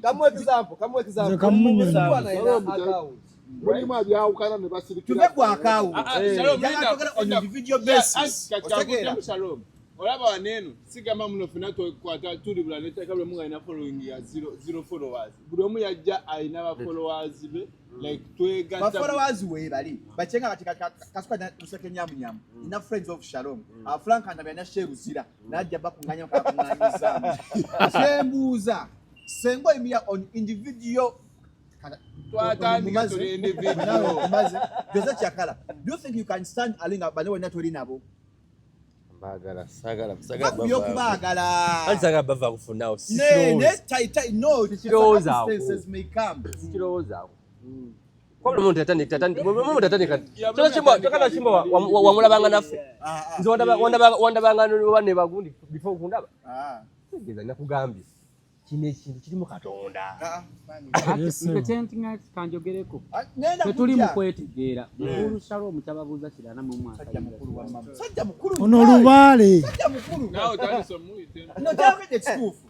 Kamuwe example, kamuwe example. Nze kamunyonyola. Mwana alina account. Mulimu abyawukana ne basirikira. Tuve ku account. Ah, ah, Shalom, Njagala linda, twogere on linda. individual Yeah, basis. kati Otegeera? kankudemu Shalom. Olaba wano eno sigamba muno ffenna twekwata tuli bulala neteeka buli omu ng'alina following ya zero followers. Buli omu yajja alina ba followers be like twegatta. Ba followers we bali. Bakyenga kati kasuka luseke nyamunyamu. Nina friends of Shalom. Frank Andabya na Sheruzira. Najja bakunganya bakunganyizaamu. Kyembuuza senga oyimira on individual Twatandika tuli individual. Maze Jose Kyakala, do you think you can stand alone nga bano bonna toli nabo? Mbaagala, saagala, saagala Bakubye okubaagala. Anti saagala bava kufunawo. Ne, ne, tai, tai, no, Sikirowoozaako. circumstances may come. Sikirowoozaako. Kuba buli muntu yatandika, buli muntu yatandika. Kyokka Kimbo wamulabanga naffe. Nze wandabanga oba ne bagundi before okundaba. Tegeeza nakugambye. Kino ekintu kirimu Katonda. Nze kyentinga kanjogereko nenda tetuli kujja. mu kwetegeera. Mukulu Shalom kyababuuza kirala namwe Sajja mukulu. Ono lubaale. Sajja mukulu. Naawe otandise omuyite. No, kyayogedde ekituufu.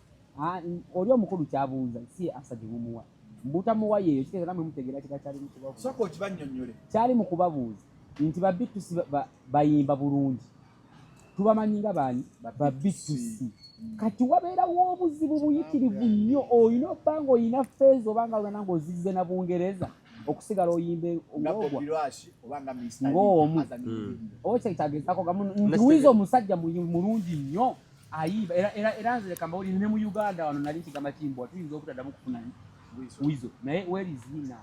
Oli omukulu kyabuuza si asa gye mumuwa. Mbutamuwa yeeyo kitegeeza namwe mutegeera kika kyali mu kubabuuza. Sooka okibannyonnyole. Kyali mu kubabuuza nti ba Bitusi bayimba bulungi. Tubamanyi nga baani? Ba B2C. Kati wabeerawo obuzibu buyitirivu nnyo, olina obba nga olina feeza oba nga olana ng'ozizze na Bungereza okusigala oyimbe Nga ng'ogwa Bobby Lwashi oba nga Mr. Lee ng'omu as an individual. Oba kyekyagezaako gamu nti Weasel omusajja mulungi nnyo ayimba, era era era nze leka mbawulire, ne mu Uganda wano nali nkigamba Kimbwa tuyinza obutaddamu kufuna Weasel, naye where is he now?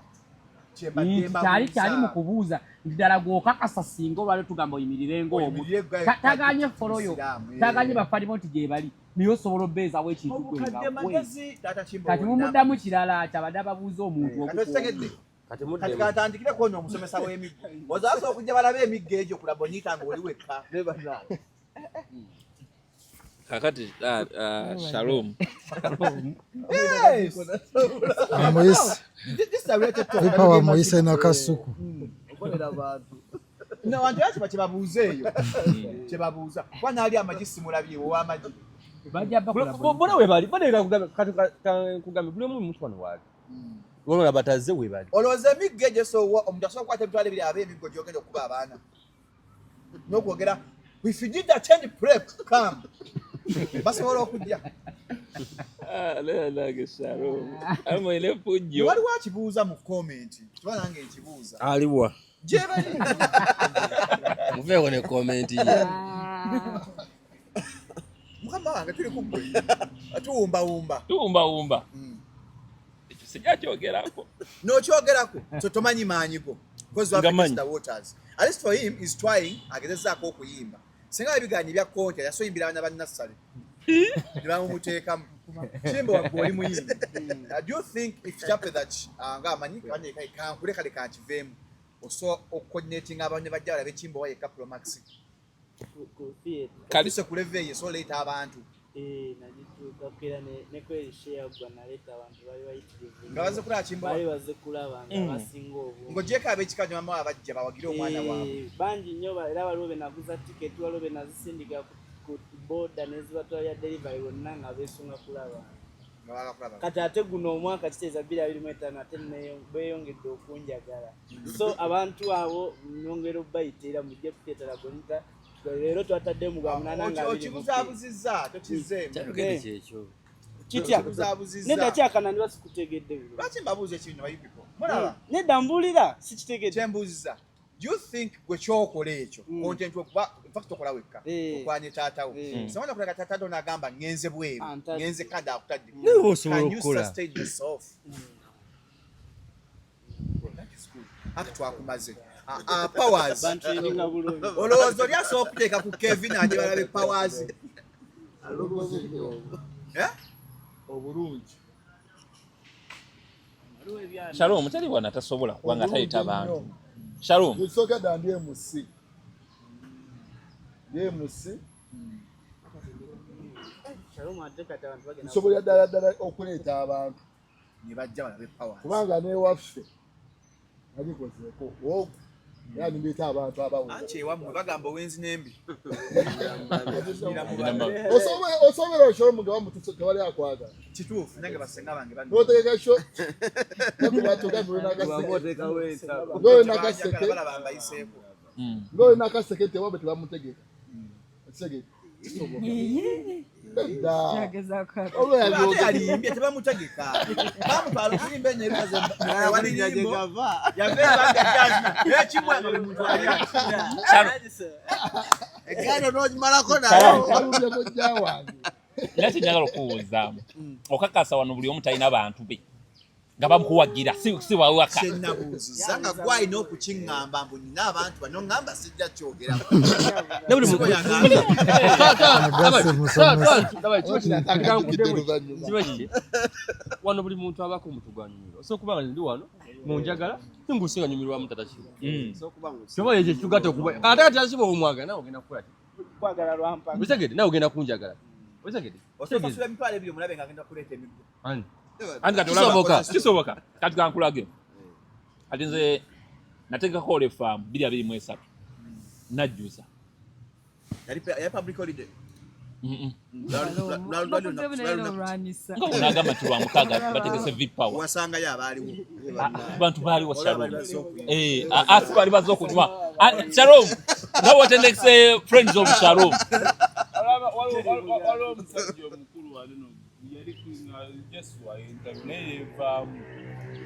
Kyembadde Nti kyali kyali mu mbabuuza. kubuuza nti ddala gw'okakasa singa olwaliro tugamba oyimirire ng'omu. Oyimirire gwe Tagaanye foloyo, Musiraamu, eh. tagaanye bafalibo nti gye bali, naye osobola obeezawo ekintu gwe Obukadde nga gwe. magezi taata Kimbo Kati wonna. mumuddamu kirala kyabadde ababuuza omuntu Kati okitegedde? Kati Kati katandikire kwona omusomesa w'emiggo. Ozaasa okujja balabe emiggo egyo ku Labonita ng'oli wekka. Kakati shalom. Yes! Amuyise. This is a related talk. Vipawa amuyise na Kasuku. Okolera abantu. No, abantu era kiba kyebabuuza eyo. Kyebabuuza. Kuba n'ali amagi simulabye ow'amagi. Bona webali, bona kati nkugambe buli omu muntu wano waali. Wabula bataze webali. Olowooza emiggo egyo so omuntu asobola okukwata 20,000 aba emiggo gy'ogenda okuba abaana. N'okwogera if you did attend prep come. Basobola okujja. Nange shalom amwene pujjo. Waliwo akibuuza mu comment. Kiba nange nkibuuza. Aliwa. Gye bali. Muveeko ne comment ye. Mukama wange tuli ku ggwe. Tuwumbawumba. Tuwumbawumba. Ekyo sijja kyogerako. N'okyogerako so tomanyi maanyi go because you have Nga to manyi. test the waters. At least for him is trying, agezezaako okuyimba. Singa ebiganyi bya konti yasoyimbira abaana ba nassale ne bamumuteekamu. Kimbo wagwe oli muyimbi. Do you think if chape that nga amanyi kanye kankule kale kankiveemu osobola okucoordinatinga abantu ne bajja balabe Kimbo wa yekka Promax Ku theatre. Kalise ku level eyo esobola leeta abantu. Eh, nagituukako era ne kweri show yaggwa naleeta abantu baali bayitirivu. Nga bazze kulaba Kimbo? Baali bazze kulaba nga basinga obungi. Ng'ogyeko ab'ekika ne mama abajja bawagire omwana waabwe. Eh, bangi nnyo era waliwo be naguza tiketi, waliwo be nazisindika ku boda nezibatwalira delivery bonna nga beesunga kulaba. Nga baagala kulaba. Kati ate guno omwaka kitegeeza 2025 ate beeyongedde okunjagala, so abantu abo nyongera obbayita era mujje ku theatre Labonita. Leero twatadde mu gwa munaana nga abiri mu bbiri. Okibuzaabuzizza tokizzeemu. Kyayogedde kyekyo. Kitya? Okibuzaabuzizza. Nedda kyakana ndiba sikutegedde bulungi. Lwaki mbabuuza ekintu ba you people? Mulaba? Nedda mbuulira, sikitegedde. Kyembuuziza. Do you think gwe kyokola ekyo content okuba in fact tokola wekka, okola ne taata wo, someone akulaga taata wo n'agamba ngenze bweru, Antadde. ngenze kada akutadde, Naye oba osobola can you okukola. sustain yourself? That is good. Ati twakumaze. Powers. Bantraininga bulungi. Olowooza oli asobola okuteeka ku Kevin ate balabe Powers? Eh? Obulungi. Shalom teri wana tasobola kubanga tayita bantu. Shalom. Ekisooka ddala ndi MC. Ndi MC. Shalom ate kati abantu bagenda Nsobolera ddala ddala okuleeta abantu. Ne bajja balabe Powers. Kubanga n'ewaffe nagikozeeko ogu era nimbeeta abantu abawera. Anti ewammwe bagamba owenzi n'embi. Osobola oshomu nga bamutuse tewali akwagala. Kituufu nange basenga bange banno. N'otegeka show Tebanjagala, balaba mbayiseeko. Ng'olina akaseke tewabwe tebamutegeka. Ekisege kisoboka. Nedda. Ate alimbye tebamutegeka. Bamutwala okuyimba enyo ebikazi ewalirimbo. Yava ebanga jazz ekimwe nga buli muntu ali ati. Eggaali n'ogimalako Shalom. nayo. Kojja wange. Era kyenjagala okubuuzaamu, okakasa wano buli omu talina bantu be nga bamukuwagira si wawaka? Kyenabuuzizza nga gwe alina okukiŋŋamba mbu nina abantu bano ŋŋamba sijja kyogerako. Ne buli muntu- Agase musomesa. Kiba kiki? Wano buli muntu abaako omuntu gwanyumirwa. Osobola okuba nga ndi wano munjagala ningusinga nyumirwamu tata kiba. Kyoba ekyo kitugatta okuba ate kati tata kiba omwagala nawe ogenda kukola ki? Kwagala lwa mpaka. Okitegedde nawe ogenda kunjagala. Okitegedde? Osasula 20,000 omulabe ng'agenda kuleeta emiggo. Ani? Anti kati olaba- Kisoboka. Kisoboka. Kati kankulage. Kati nze nategekako olefaamu 2023 najjuza. Yali public holiday. Nga bw'onaagamba nti lwa mukaaga bategese V-Power. Wasangayo abaaliwo. Abantu baaliwo Olaba Shalom. bali bazze okunywa. Eh, si baali bazze okunywa. Ah, Shalom nga watendekise Friends of Shalom. Waliwo omusajja omukulu wano yali Joshua interview naye yevaamu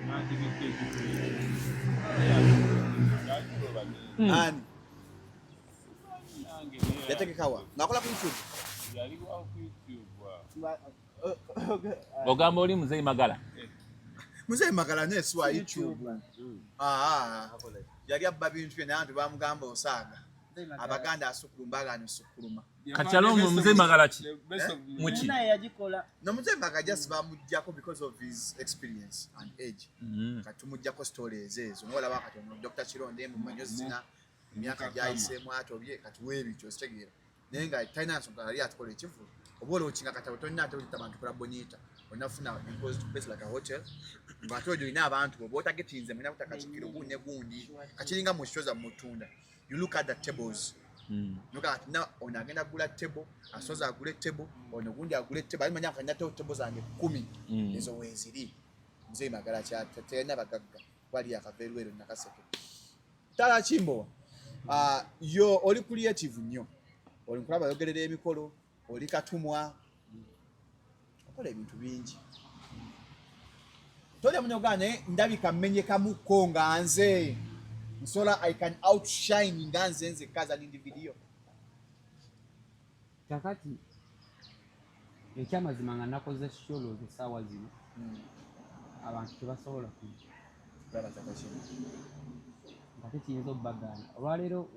n'ategeka ekifo. Ani yategekawa ng'akola ku YouTube? Yali wa ku YouTube. Ogamba oli Muzeyi Magala? Muzeyi Magala naye si wa YouTube. Ah, yali abba bintu bye naye abantu bamugamba osaaga Abaganda asukkuluma, bagaana osukkuluma. Kati Shalom, Muzeyi Magala ki? Muki? Naye yagikola. No, Muzeyi Magala just bamuggyako because of his experience and age. Kati tumugyako stories ezo nolaba kati ono Dr. Kironde mumanyo zina emyaka gyayiseemu atobye kati weebityo okitegeera, naye nga talina nsonga yali atukola ekivulu oba olwokinga katabo tolina ate olita bantu kola bonita onafuna enclosed place like a hotel ng'ate ojo olina abantu oba otagetinze mulina kuta Katikkiro gundi ne gundi kakiringa mu show zammwe mutunda. You look at the tables. Noga ati na ono agenda kugula table, asoza agule table, ono gundi agule table, alimanya kanya table zange 10. Ezo weeziri. Muzeyi Magala kyatena bagagga wali akava erweru Nakaseke. Tala Kimbowa, yo oli creative nnyo, oli nkulaba yogerera emikolo, oli katumwa, okola ebintu bingi, tolya munyogaa, naye ndabika mmenyekamuko nga nze nsola I can outshine nga nze nzekka as an individual. Kakati ekyamazima nga nakoze shows essaawa zino, abantu tebasobola kujja nga tekiyinza obbagaana. Olwaleero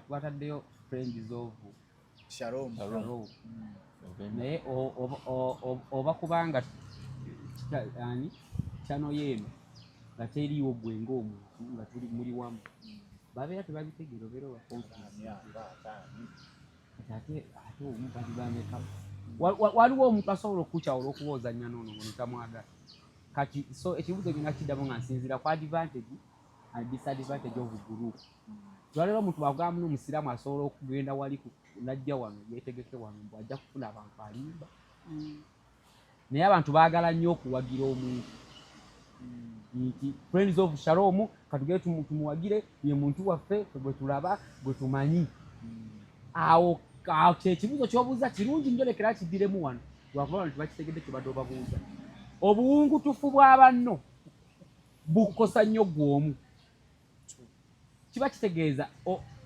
wataddeyo Friends of Shalom. Shalom. Naye oba kubanga ani kyano yeeno nga teriiwo gwe ng'omuntu nga tuli muli wamu babeera tebabitegeera, obeera oba kati ate omu bali bameka. Waliwo omuntu asobola okukukyawa olw'okuba ozannya n'ono ngono tamwagala. Kati so ekibuuzo ngenda kiddamu nga nsinziira ku advantage and disadvantage of group. Lwaleero omuntu bwagamba muno omusiraamu asobola okugenda wali najja wano yeetegeke wano mbu ajja kufuna abantu, alimba. Naye abantu baagala nnyo okuwagira omuntu nti Friends of Shalom katugere tumuwagire, ye muntu waffe ffe gwe tulaba gwe tumanyi. Awo kyekibuuzo kyobuuza kirungi nnyo, lekera kiddiremu wano lwakuba abantu tebakitegedde kyobadde obabuuza. Obuwungutufu bwa banno bukosa nnyo gwe omu. Kiba kitegeeza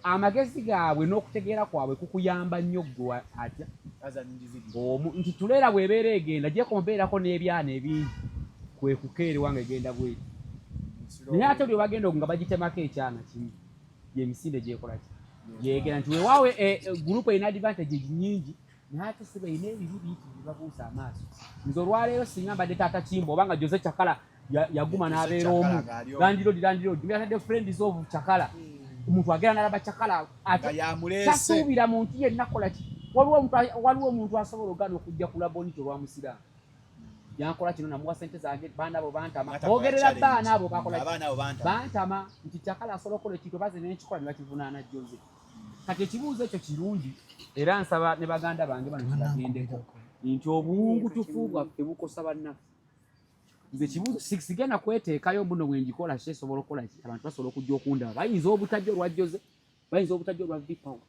amagezi gaabwe n'okutegeera kwabwe kukuyamba nnyo ggwe atya As an individual. Omu nti tuleera bw'ebeera egenda gyekombeerako n'ebyana ebingi kwe kukeerewa nga egenda bweti, naye ate lwe bagenda nga bagitemako ekyana kimu, gyemisinde gyekola ki gyegera nti weewaawe group erina advantage nyingi, naye ate si balina ebibi bingi byebabuusa amaaso. Nze olwaleero singa mbadde taata Kimbo oba nga Jose Chakala yaguma n'abeera omu landlord landlord yatadde Friends of Chakala, omuntu agenda n'alaba Chakala ate Nga yamuleese. Tasuubira muntu yenna kola ki. Waliwo omuntu asobola ogaana okujja ku Labonito olwa musiraamu yankola kino, namuwa sente zange, baana abo bantama. Ng'atakola Bogerera challenge. baana abo bakola ki? Abaana abo bantama. Bantama nti Chakala asobola okukola ekintu obaze nenkikola ne bakivunaana Jose. Kati ekibuuzo ekyo kirungi era nsaba ne baganda bange bano kibagendeko nti obuwungutufu bwaffe bukosa bannaffe. Nze ekibuuzo sigenda kweteekayo mbuno bwe ngikola ki esobola okukola ki, abantu basobola okujja okundaba, bayinza obutajja olwa Jose, bayinza obutajja olwa Vipawo,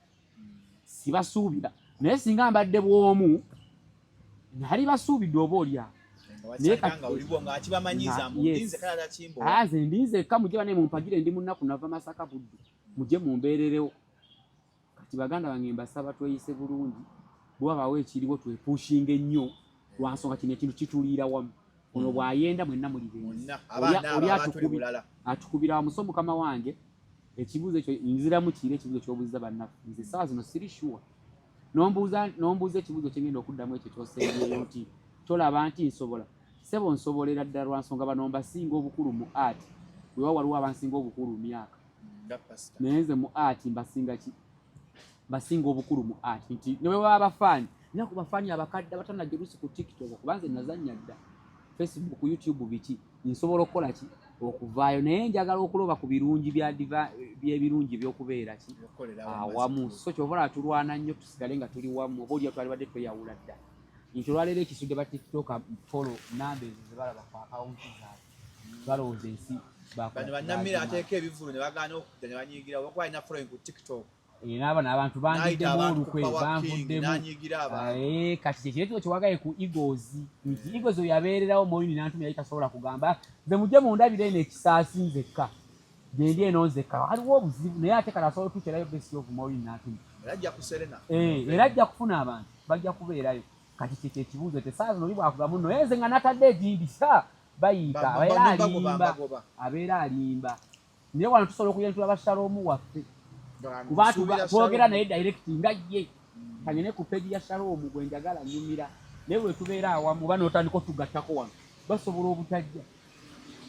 sibasuubira. Naye singa mbadde bw'omu nali basuubidde oba oli awo. Naye Nga nga oliwo ng'akibamanyiiza mbu Yes. ndinze kala Kimbo. Ah, nze ndinze eka, mujje bane mumpagire, ndi munaku nava Masaka Buddu, mujje mumbeererewo. Kati baganda bange mbasaba tweyise bulungi, bwe wabaawo ekiriwo twepushinga ennyo lwansonga kino ekintu kituliira wamu. Ono bw'ayenda mwenna muli benzi. Mwenna, abaana abo Oli abatuli bulala. Atukubira wamu. So mukama wange ekibuuzo ekyo nziramu kiira ekibuuzo ky'obuuza bannaffe. Nze essaawa zino siri sure. Nombuuza ekibuuzo kyengenda okuddamu ekyo kyosembyeyo nti tolaba nti nsobola. Ssebo, nsobolera ddala lwa nsonga bano mbasinga obukulu mu art. Wewa waliwo abansinga obukulu mu myaka, Nga pastor. naye nze mu art mbasinga ki? Mbasinga obukulu mu art nti ne bwe baba bafaani nina ku bafaani abakadde abatanajja oluusi ku TikTok, kuba nze nazannya dda Facebook, YouTube, biki, nsobola okukola ki okuvaayo, naye njagala okuloba ku birungi bya by'ebirungi by'okubeera ki Okukolera awamu. Awamu. So kyova olaba tulwana nnyo tusigale nga tuli wamu, oba oliyo twalibadde tweyawula dda nti olwaleero ekisudde ba TikTok follow namba ezo ze balaba ku akawunti zaabwe balowooza ensi Bano bannamira ateeka ebivvulu ne bagaana okujja ne banyiigira oba kuba alina following ku TikTok. Eh, n'abano abantu bandiddemu olukwe banvuddemu eh, kati kyekireetero kyewagaye ku Eagles nti Eagles oyo yabeererawo Moyini Nantumye yali tasobola kugamba nze mujje mundabire eno ekisaasi nzekka gyendi eno nzekka waliwo obuzibu naye ate kati asobola otuukirayo best of Moyini Nantumye eh, era ajja kufuna abantu bajja kubeerayo kati kyekyo ekibuuzo tesaazi noli bwakuga muno nze nga natadde egindi sa bayiika abeera alimba abeera alimba naye wano tusobola okugenda tulaba shalom waffe kuba twogera naye direct nga ye kanyene ku page ya shalom gwe njagala nyumira naye bwe tubeera awamu oba n'otandika otugattako wano basobola obutajja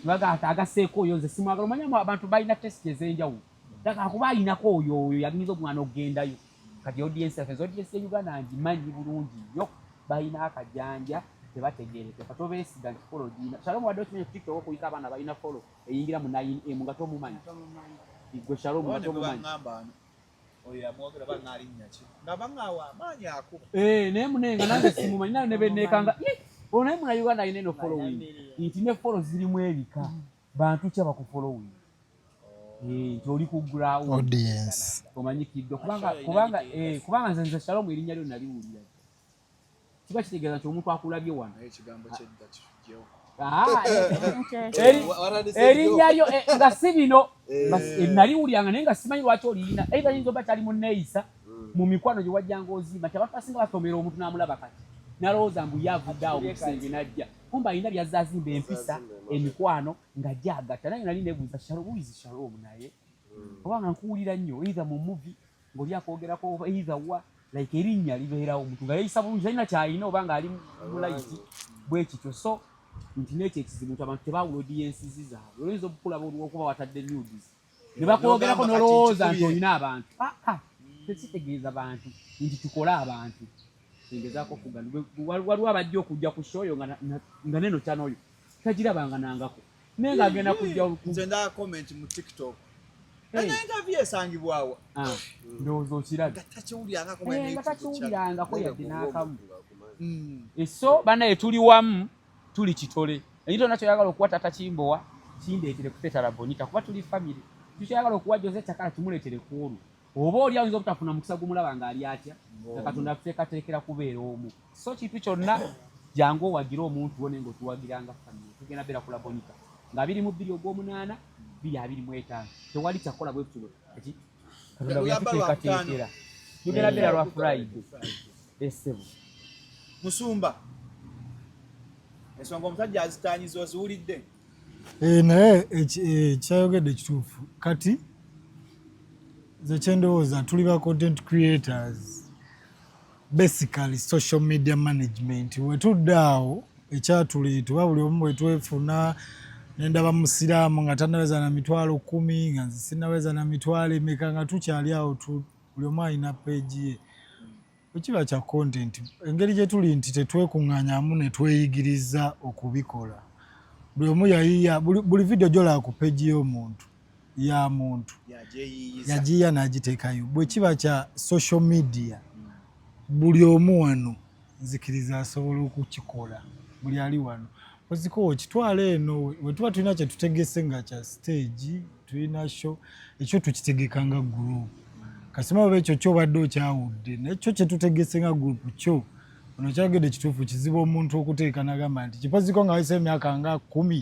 baga agaseeko oyo nze simwagala omanya abantu balina test ez'enjawulo akuba alinako oyo oyo yayinza omwana okugendayo kati audience yaffe audience ya Uganda ngimanyi bulungi nnyo balina akajanja tebategerekeka tobeesiga nti follow gina Shalom wadde okimanyi ku TikTok okuyika abaana balina follow eyingira mu 9M nga tomumanyi gwe Shalom nga tomumanyi eh, naye munenga nange simumanyi naye nebenekanga ono naye muna Uganda alina eno following nti ne follow zirimu ebika bantu ki abakufollowing eh, nti oli ku ground audience omanyikiddwa kubanga kubanga eh, kubanga nze nze Shalom erinnya lyo naliwulira kiba kitegeeza nti omuntu akulabye wano ah, eh, erinnya lyo nga si bino naliwuliranga naye nga simanyi lwaki olirina either yinza oba kyali mu neeyisa mm. mu mikwano gye wajjanga ozimba nti abantu abasinga basomera omuntu n'amulaba kati nalowooza mbu ye avudde awo mu kisenge n'ajja kumbe alina byazze azimba empisa emikwano ng'ajja agatta naye nali nebuuza shalom who is shalom naye mm. oba nga nkuwulira nnyo either mu movie ng'oli akwogerako oba either wa like erinnya libeerawo omuntu nga yeeyisa bulungi talina kyalina oba ng'ali mu layiti bwe kityo so nti n'ekyo ekizibu nti abantu tebaawula audiences zaabwe oyinza okukulaba olw'okuba watadde nudes ne bakwogerako n'olowooza nti olina abantu ah, ah, tekitegeeza bantu nti tukole abantu ngezaako okugamba waliwo abajja okujja ku show yo nga neno kyano oyo tagirabanga nangako naye ng'agenda kujja nze ndaba comment mu tiktok interview esangibwawa ah, ndowooza okirabye nga takiwulirangako eh, yadde n'akamu hmm. eh, so banaye tuli wamu tuli kitole ekintu kyonna kyoyagala okuwa tata kimbowa kindeetere ku tetala bonita kuba tuli family kikyoyagala okuwa jose chakala kimuleetere ku olwo oba oli ayinza obutafuna mukisa gumulaba ng'ali atya nga katonda atuteekateekera kubeera omu so kintu kyonna jangu owagire omuntu wo naye ng'otuwagiranga family tugenda beera ku labonika nga 22 ogw'omunaana 2025 tewali kyakukola bwe tutyo eki katonda bwe yatuteekateekera tugenda beera lwa friday esebo musumba ensonga omusajja azitanyiza oziwulidde eh, naye eh, kyayogedde kituufu kati nze kyendowooza tuli ba content creators basically social media management wetudda awo ekyatuleeta oba buli omu bwetwefuna nendaba musiraamu nga tanaweza na 100,000 nga nze sinaweza na mitwalo emeka nga tukyali awo buli omu alina peegi ye bwekiba kya content engeri gye tuli nti tetwekuŋŋanyamu ne tweyigiriza okubikola buli omu yayiya buli vidiyo gyolaba ku peegi y'omuntu ya muntu yagiyiya n'agiteekayo bwe kiba kya social media buli omu wano nzikiriza asobola okukikola buli ali wano oziko okitwala eno wetuba tulina kyetutegese nga kya stage tulina show ekyo tukitegeka nga group kasima oba ekyo kyobadde okyawudde naye kyo kyetutegese nga group kyo ono kyagede kituufu kizibu omuntu okuteeka nagamba nti kipoziko nga wayise emyaka nga kumi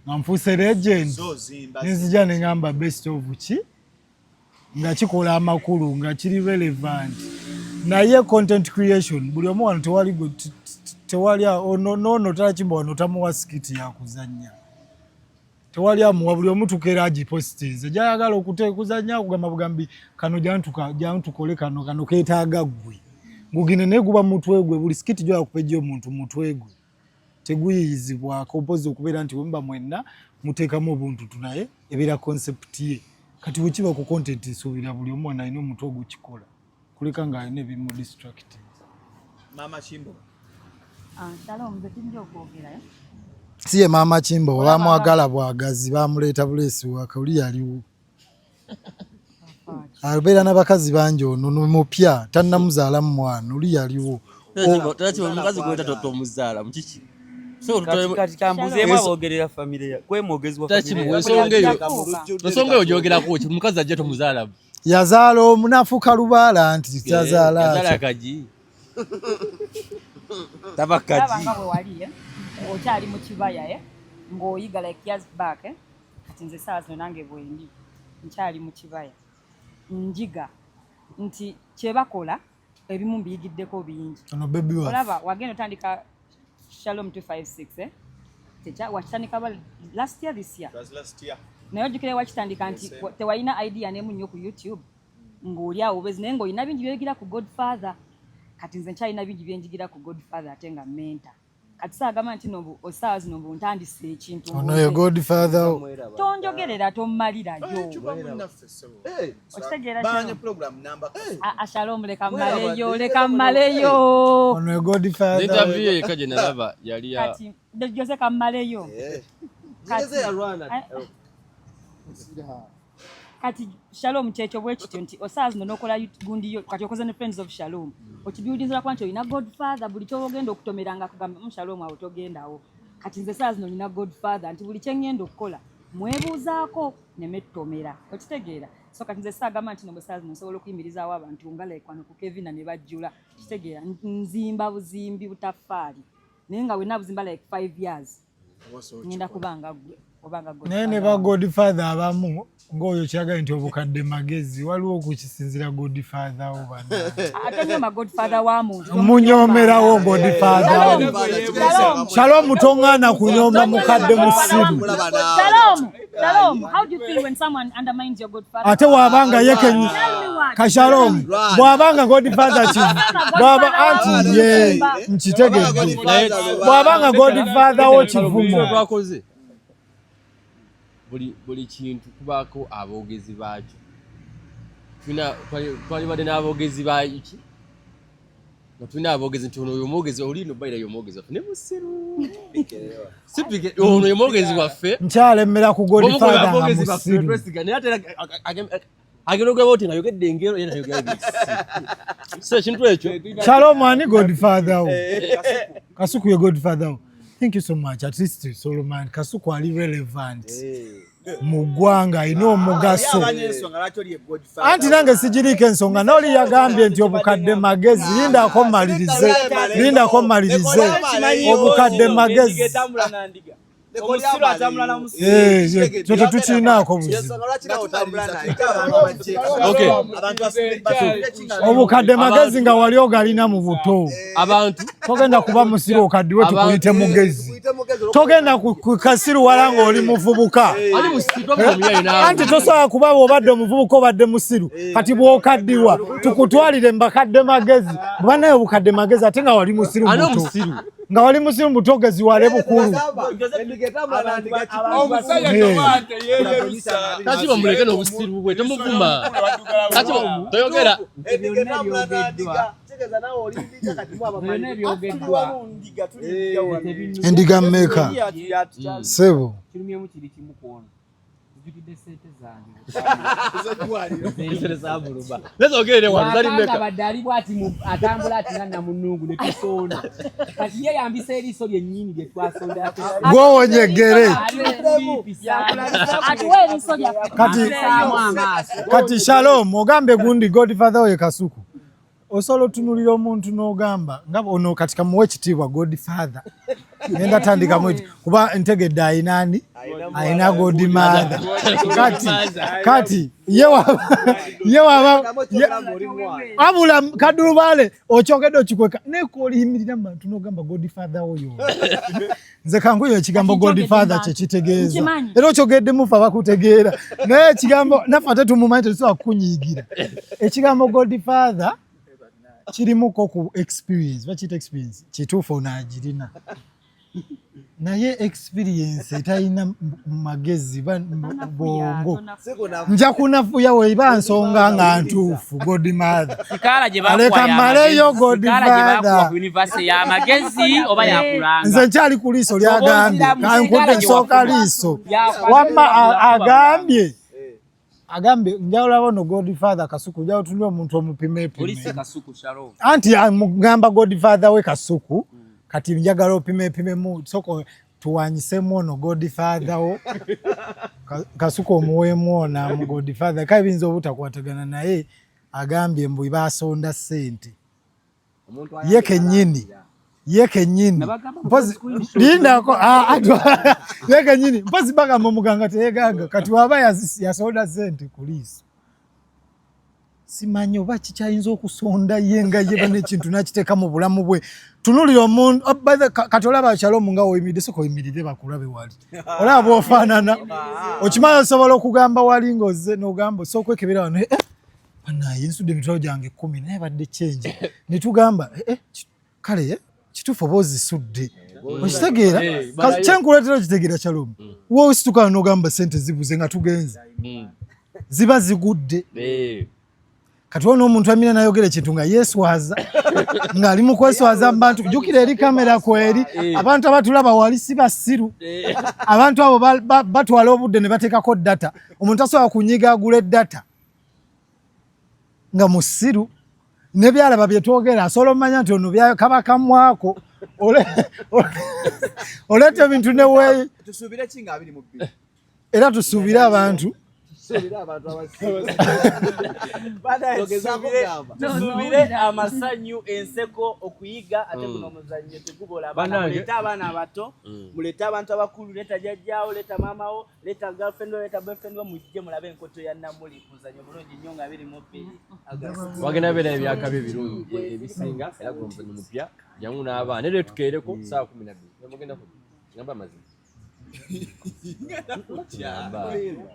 nga nfuuse legend nenzija nengamba best of ki nga kikola amakulu nga kiri relevant naye content creation buli omu wano tewali tewali nono talakimba wano tamuwa skiti yakuzanya tewali amuwa buli omu tukeera agipostinze gyayagala okuzanya okugamba bugambi kano jantukole kano kano ketaaga ggwe ngugine naye guba mutwe gwe buli skiti gyoyakupejja omuntu mutwe gwe teguyiyizibwako mpozi okubeera nti wemuba mwenna muteekamu obuntutu naye ebeera concept ye kati wekiba ku content nsuubira buli omu wano alina omutwe ogukikola kuleka nga alina ebimu distract maama kimbo ah, shalom nze kijja okwogerayo si ye maama kimbo bamwagala bwagazi bamuleeta buleesi waka oli yaliwo abeera n'abakazi bangi ono mupya tannamuzaalamu mwana oli yaliwo omukazi gweta tomuzaala mukiki Kati kambuzeemu aboogerera famire ya gwe mwogezi wa famire ya- Ensonga eyo ensonga eyo gyogerako ki omukazi ajja tomuzaala Yazaala omu n'afuuka lubaala nti tazaala yazaala atya. kagi taba Olaba nga bwe wali eh, ng'okyali mu kibaya eh, ng'oyiga like years back eh, kati nze essaawa zino nange bwendi nkyali mu kibaya njiga nti kye bakola ebimu mbiyigiddeko bingi. Ono baby waffe. Olaba wagenda otandika Shalom 256 eh? Wakitandika last year this year It was last year. naye ojjukira wakitandika nti Yes, eh. tewalina idea n'emu nnyo ku YouTube ng'oli awo obezi naye ng'olina bingi by'oyigira ku Godfather. Kati nze nkyalina bingi bye njigira ku Godfather ate nga mentor. Kati saagamba nti no osaawa zino mbu ntandise ekintu Ono ye godfather wo. Tonjogerera tommalirayo. Okitegeera Banye Shalom? program namba. Ah, Shalom leka mmaleyo, leka mmaleyo. Ono ye godfather wo. Interview ye yekka gye nalaba yali ya Kati Jose kammaleyo. Jose yalwana. Kati Shalom kyekyo bwe kityo nti osaawa zino n'okola gundi yo kati okoze ne Friends of Shalom okibuildinzira kuba nti olina godfather buli kyoba ogenda okutomera nga akugamba Shalom awo togendawo. Kati nze saawa zino olina godfather nti buli kye ŋŋenda okukola mwebuuzaako ne mettomera okitegeera. So kati nze saagamba nti no bwe saawa zino nsobola okuyimirizaawo abantu nga like wano ku Kevina ne bajjula kitegeera. Nzimba buzimbi butaffaali naye nga wenna buzimba like 5 years ngenda kubanga ggwe obanga Naye ne ba godfather abamu ng'oyo kyagala nti obukadde magezi waliwo okukisinzira godfather wo bana. Ate nyoma godfather wa muntu Munyoomerawo godfather wo. Shalom toŋŋaana kunyooma mukadde musiru. Shalom, Shalom, how do you feel when someone undermines your godfather? Ate bw'abanga ye kenyi Tell me what. ka Shalom bw'abanga godfather kivu bw'aba anti ye nkitegedde bw'abanga godfather wo kivumo. Twakoze buli kintu kubaako aboogezi baakyo. Tulina twalibadde n'aboogezi baki nga tulina aboogezi nti ono oyo omwogezi oli no bayira y'omwogezi waffe ne musiru sipike ono ye mwogezi waffe Nkyalemera ku godfather nga aboogezi baffe musiru. twesiga naye ate era agenda okugamba oti ngayogedde engero ye nayogera so ekintu ekyo Shalom ani godfather wo? Kasuku ye godfather wo. Thank you so much. At least Solomon Kasuku ali relevant mu ggwanga alina omugaso. Anti nange sigiriiko ensonga n'oli yagambye nti obukadde magezi lindako mmalirize lindako mmalirize obukadde magezi. Omusiru atambula na musiru. Kyo tetukirinaako buzibu. Obukadde magezi nga wali ogalina mu buto. Abantu togenda kuba musiru okaddiwe tukuyite mugezi. Togenda ku kasiruwala ng'oli muvubuka. Anti tosobola kuba bw'obadde omuvubuka obadde musiru kati bw'okaddiwa tukutwalire mu bakadde magezi banaye obukadde magezi ate nga wali musiru muto nga wali musiru muto ogeziwale bukulu. Kati bamuleke n'obusiru bwe temuvuma kati toyogera Endiga mmeka? Ssebo. Kirumyemu kiri kimu ku ono. Nzijukidde ssente zange. Lezogerere wano zali Bw'akanga mmeka? badde ali bw'ati atambula ati nga namunungu ne tusonda. Kati ye yambisa eriiso lyennyini lye twasonda. Gw'owonye eggere. Atuwa eriiso lyaffe. Kati Shalom ogambe gundi godfather oyo Kasuku osobola otunulira omuntu n'ogamba nga ono kati kamuwe ekitiibwa godfather ngenda tandikamu eti kuba ntegedde ayina ani ayina godmother kati ye waba abula kadulubale okyogedde okikweka naye koliyimirira mu bantu n'ogamba godfather oyo nze kanguyo ekigambo godfather kyekitegeeza era okyogedde mufe abakutegeera naye ekigambo naffe ate tumumanyi tetusobola kukunyiigira ekigambo godfather kirimuko ku experience bakiyita experience kituufu ono agirina naye experience etalina magezi bwongo nja kunafuya weba nsonga nga ntuufu godmother aleka maleyo godfather nze nkyali ku liiso lyagambye kankudde nsooka liiso wamma agambye agambye njawulaba ono godfather Kasuku njawula otunula omuntu omupimepime anti mugamba godfather we Kasuku. Kati njagala opimepimemu, soko tuwanyisemu ono godfather wo. Kasuka omuweemu ono mu godfather, kale biyinza obutakwatagana, naye agambye mbu basonda ssente ye kennyini, ye kennyini. Mpozi lindako, ah, ah, ye kennyini. Mpozi bagamba omuganga teyeganga. Kati waba yasonda ssente ku liiso, simanyi oba kikyayinza okusonda ye nga ye bana ekintu nakiteeka mu bulamu bwe. Tunulira omuntu, oh, by the kati olaba Shalom nga oyimiride, soka oyimirire bakulabe wali, olaba bwofaanana. Okimanyi osobola okugamba wali ng'ozze n'ogamba osobola okwekebera wano, eh, banaye nsudde emitwalo gyange 10 naye badde change, ne tugamba eh, eh, kale eh, kituufu oba ozisudde, okitegeera? Kyenkuleetera okitegeera, Shalom, woosituka n'ogamba sente zibuze nga tugenze, ziba zigudde. Kati wona omuntu amina nayogera ekintu nga yeeswaza, ng'ali mu kweswaza mu bantu. Jjukira eri kamera kweri, abantu abatulaba wali si basiru. Abantu abo batwala obudde ne bateekako data. Omuntu asobola kunyiga agula eddata nga musiru, ne byalaba byetwogera asobola omumanya nti ono kaba kamwako. Oleeta ebintu neweeyi. Tusuubire ki nga 22? Era tusuubire abantu. Tusuubire abantu Tusuubire amasanyu, enseko, okuyiga. Ate guno omuzannyo tegubola. Abaana, Bannange. mulete abaana abato, mulete abantu abakulu, leeta jjajjaawo, leeta maamawo, leeta girlfriend wo, leeta boyfriend wo, mujje mulabe Enkoto ya Namuli, muzannyo bulungi nnyo nga 22 August. Wagenda beera ebyakabi ebirungi ebisinga, era guno omuzannyo mupya. Jangu n'abaana era tukeereko saawa 12. Mugenda ngamba amazima.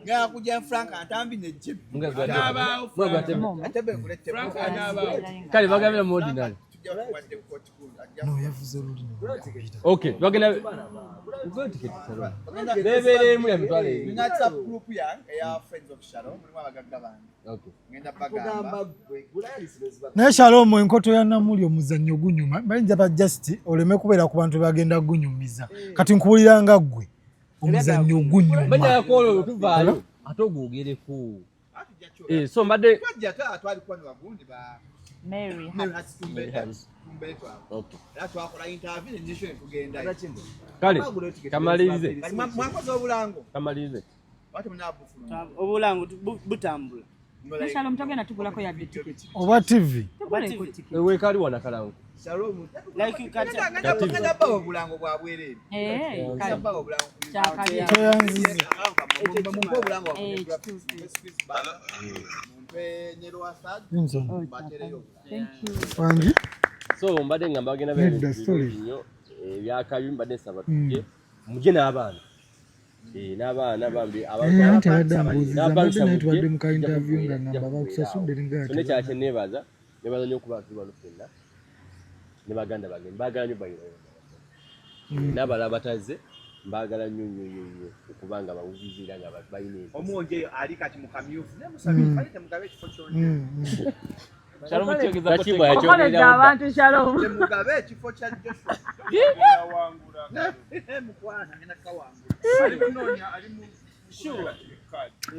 Ngenda kujja Frank Ntambi ne Jimmy. Kale bagambira mu ordinary. Okay, bagenda bebeeremu ya 20,000. Nina WhatsApp group yange eya Friends of Shalom, mulimu abagagga bange. Ngenda bagamba. Naye Shalom, Enkoto ya Namuli omuzannyo gunyuma. Bayinza ba just oleme kubeera ku bantu bagenda gunyumiza. Kati nkuwulira nga ggwe omuzannyo gunyuma. Bajja olwo tuvaayo ate ogwogereko. Eh, so mbadde Twajja twali kuba bagundi ba Mary. Mary Hats Mary Hats. Tumbeetu abo. Era twakola interview ne nation tugendayo. Kale kamalirize. Kati mwakoze obulango. Kamalirize. Wati munabufuluma. Obulango butambula. Ne Shalom togenda tugulako yadde tiketi. Oba TV. Tuguleko tiketi. Weekali wana kalango. Shalom. Like kati Ngenda bawa obulango bwa bwereere. Eh, Ngenda kale. bawa obulango. Kyakabi. Toyanziza. Mumpe obulango bwa Eh, graphics. kituufu. Mumpe ne Lwasad. Johnson. Batereyo. Thank you. Wangi. So mbadde ngamba bagenda beera Nedda, ebintu sorry. birungi nnyo ebyakabi. Mbadde nsaba tujje, mujje n'abaana. Eh, n'abaana bambi. Eh, anti abadde ambuuziza, mbadde naye tubadde mu ka Tujja interview nga kubeera, ngamba tujja bakusasudde kubeera. nga So nekyala kye neebaza, nebaza nnyo okuba tuli wano ffenna ne baganda bange. Mbaagala nnyo bayira n'abalala batazze, mbaagala nnyo nnyo nnyo nnyo okubanga bawulizi era nga balina empisa. Omuwonje eyo ali kati mu kamyufu. Naye musabire, kale temugabe ekifo kyonna. Shalom kyogeza ko Takibwa teka. Okoledde abantu, Shalom. Temugabe ekifo kya Joshua. Mukwana ngenda kawangula.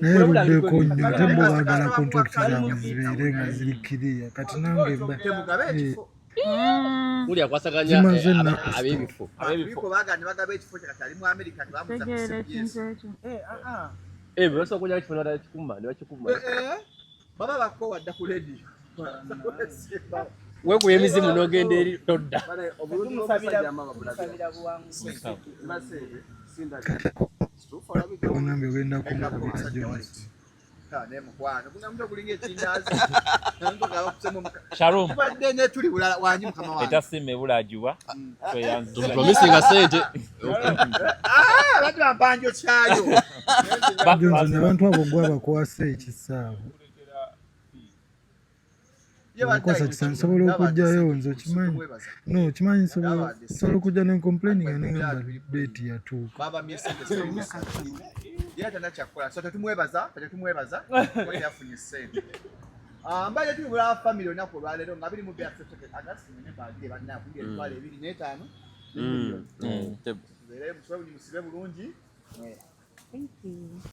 Naye luddeko nnyo, ate bo baagala contract zaabwe zibeere nga ziri kiriya. Kati nange Temugabe ekifo. Muli akwasaganya Zimaze ennaku. ab'ebifo. Abiko baganda bagaba ekifo kye kati ali mu America tebamuza ku Tegeera CBS. ekintu ekyo. Eh, basobola kujja ekifo n'atakikuma ne bakikuma. Eh, eh, baba bakowa dda ku radio. Weekuba emizimu n'ogenda eri todda. Obulungi Tumusabira bw'omusajja amama bulabira. tumusabira buwanguzi. Wangambye ogenda kumukubira Johnson. Ne mukwano guno omuntu ogulinga ekindaazi. Omuntu gaba kusema Shalom. Tubadde ne tuli bulala wangi mukama wange. Etasiima ebulaagiwa. Tweyanziza. Tumupromisinga ssente. Ah, abantu bampanjo kyayo. Johnson, abantu abo gwe abakwasa ekisaawe obakwasa kisa, nsobola okugjayo nze okimanyi, no okimanyi, nsobola okujja ne complaining nengamba date yatuuka. Baba sente yera tana kyakukola, so tetumwebaza, tetumwebaza kuba teyafunye ssente. Ah, mbadde tuli bulala family olunaku olwaleero nga 22 August ne bannaku 25,000. Tubeere musibe bulungi. Thank you.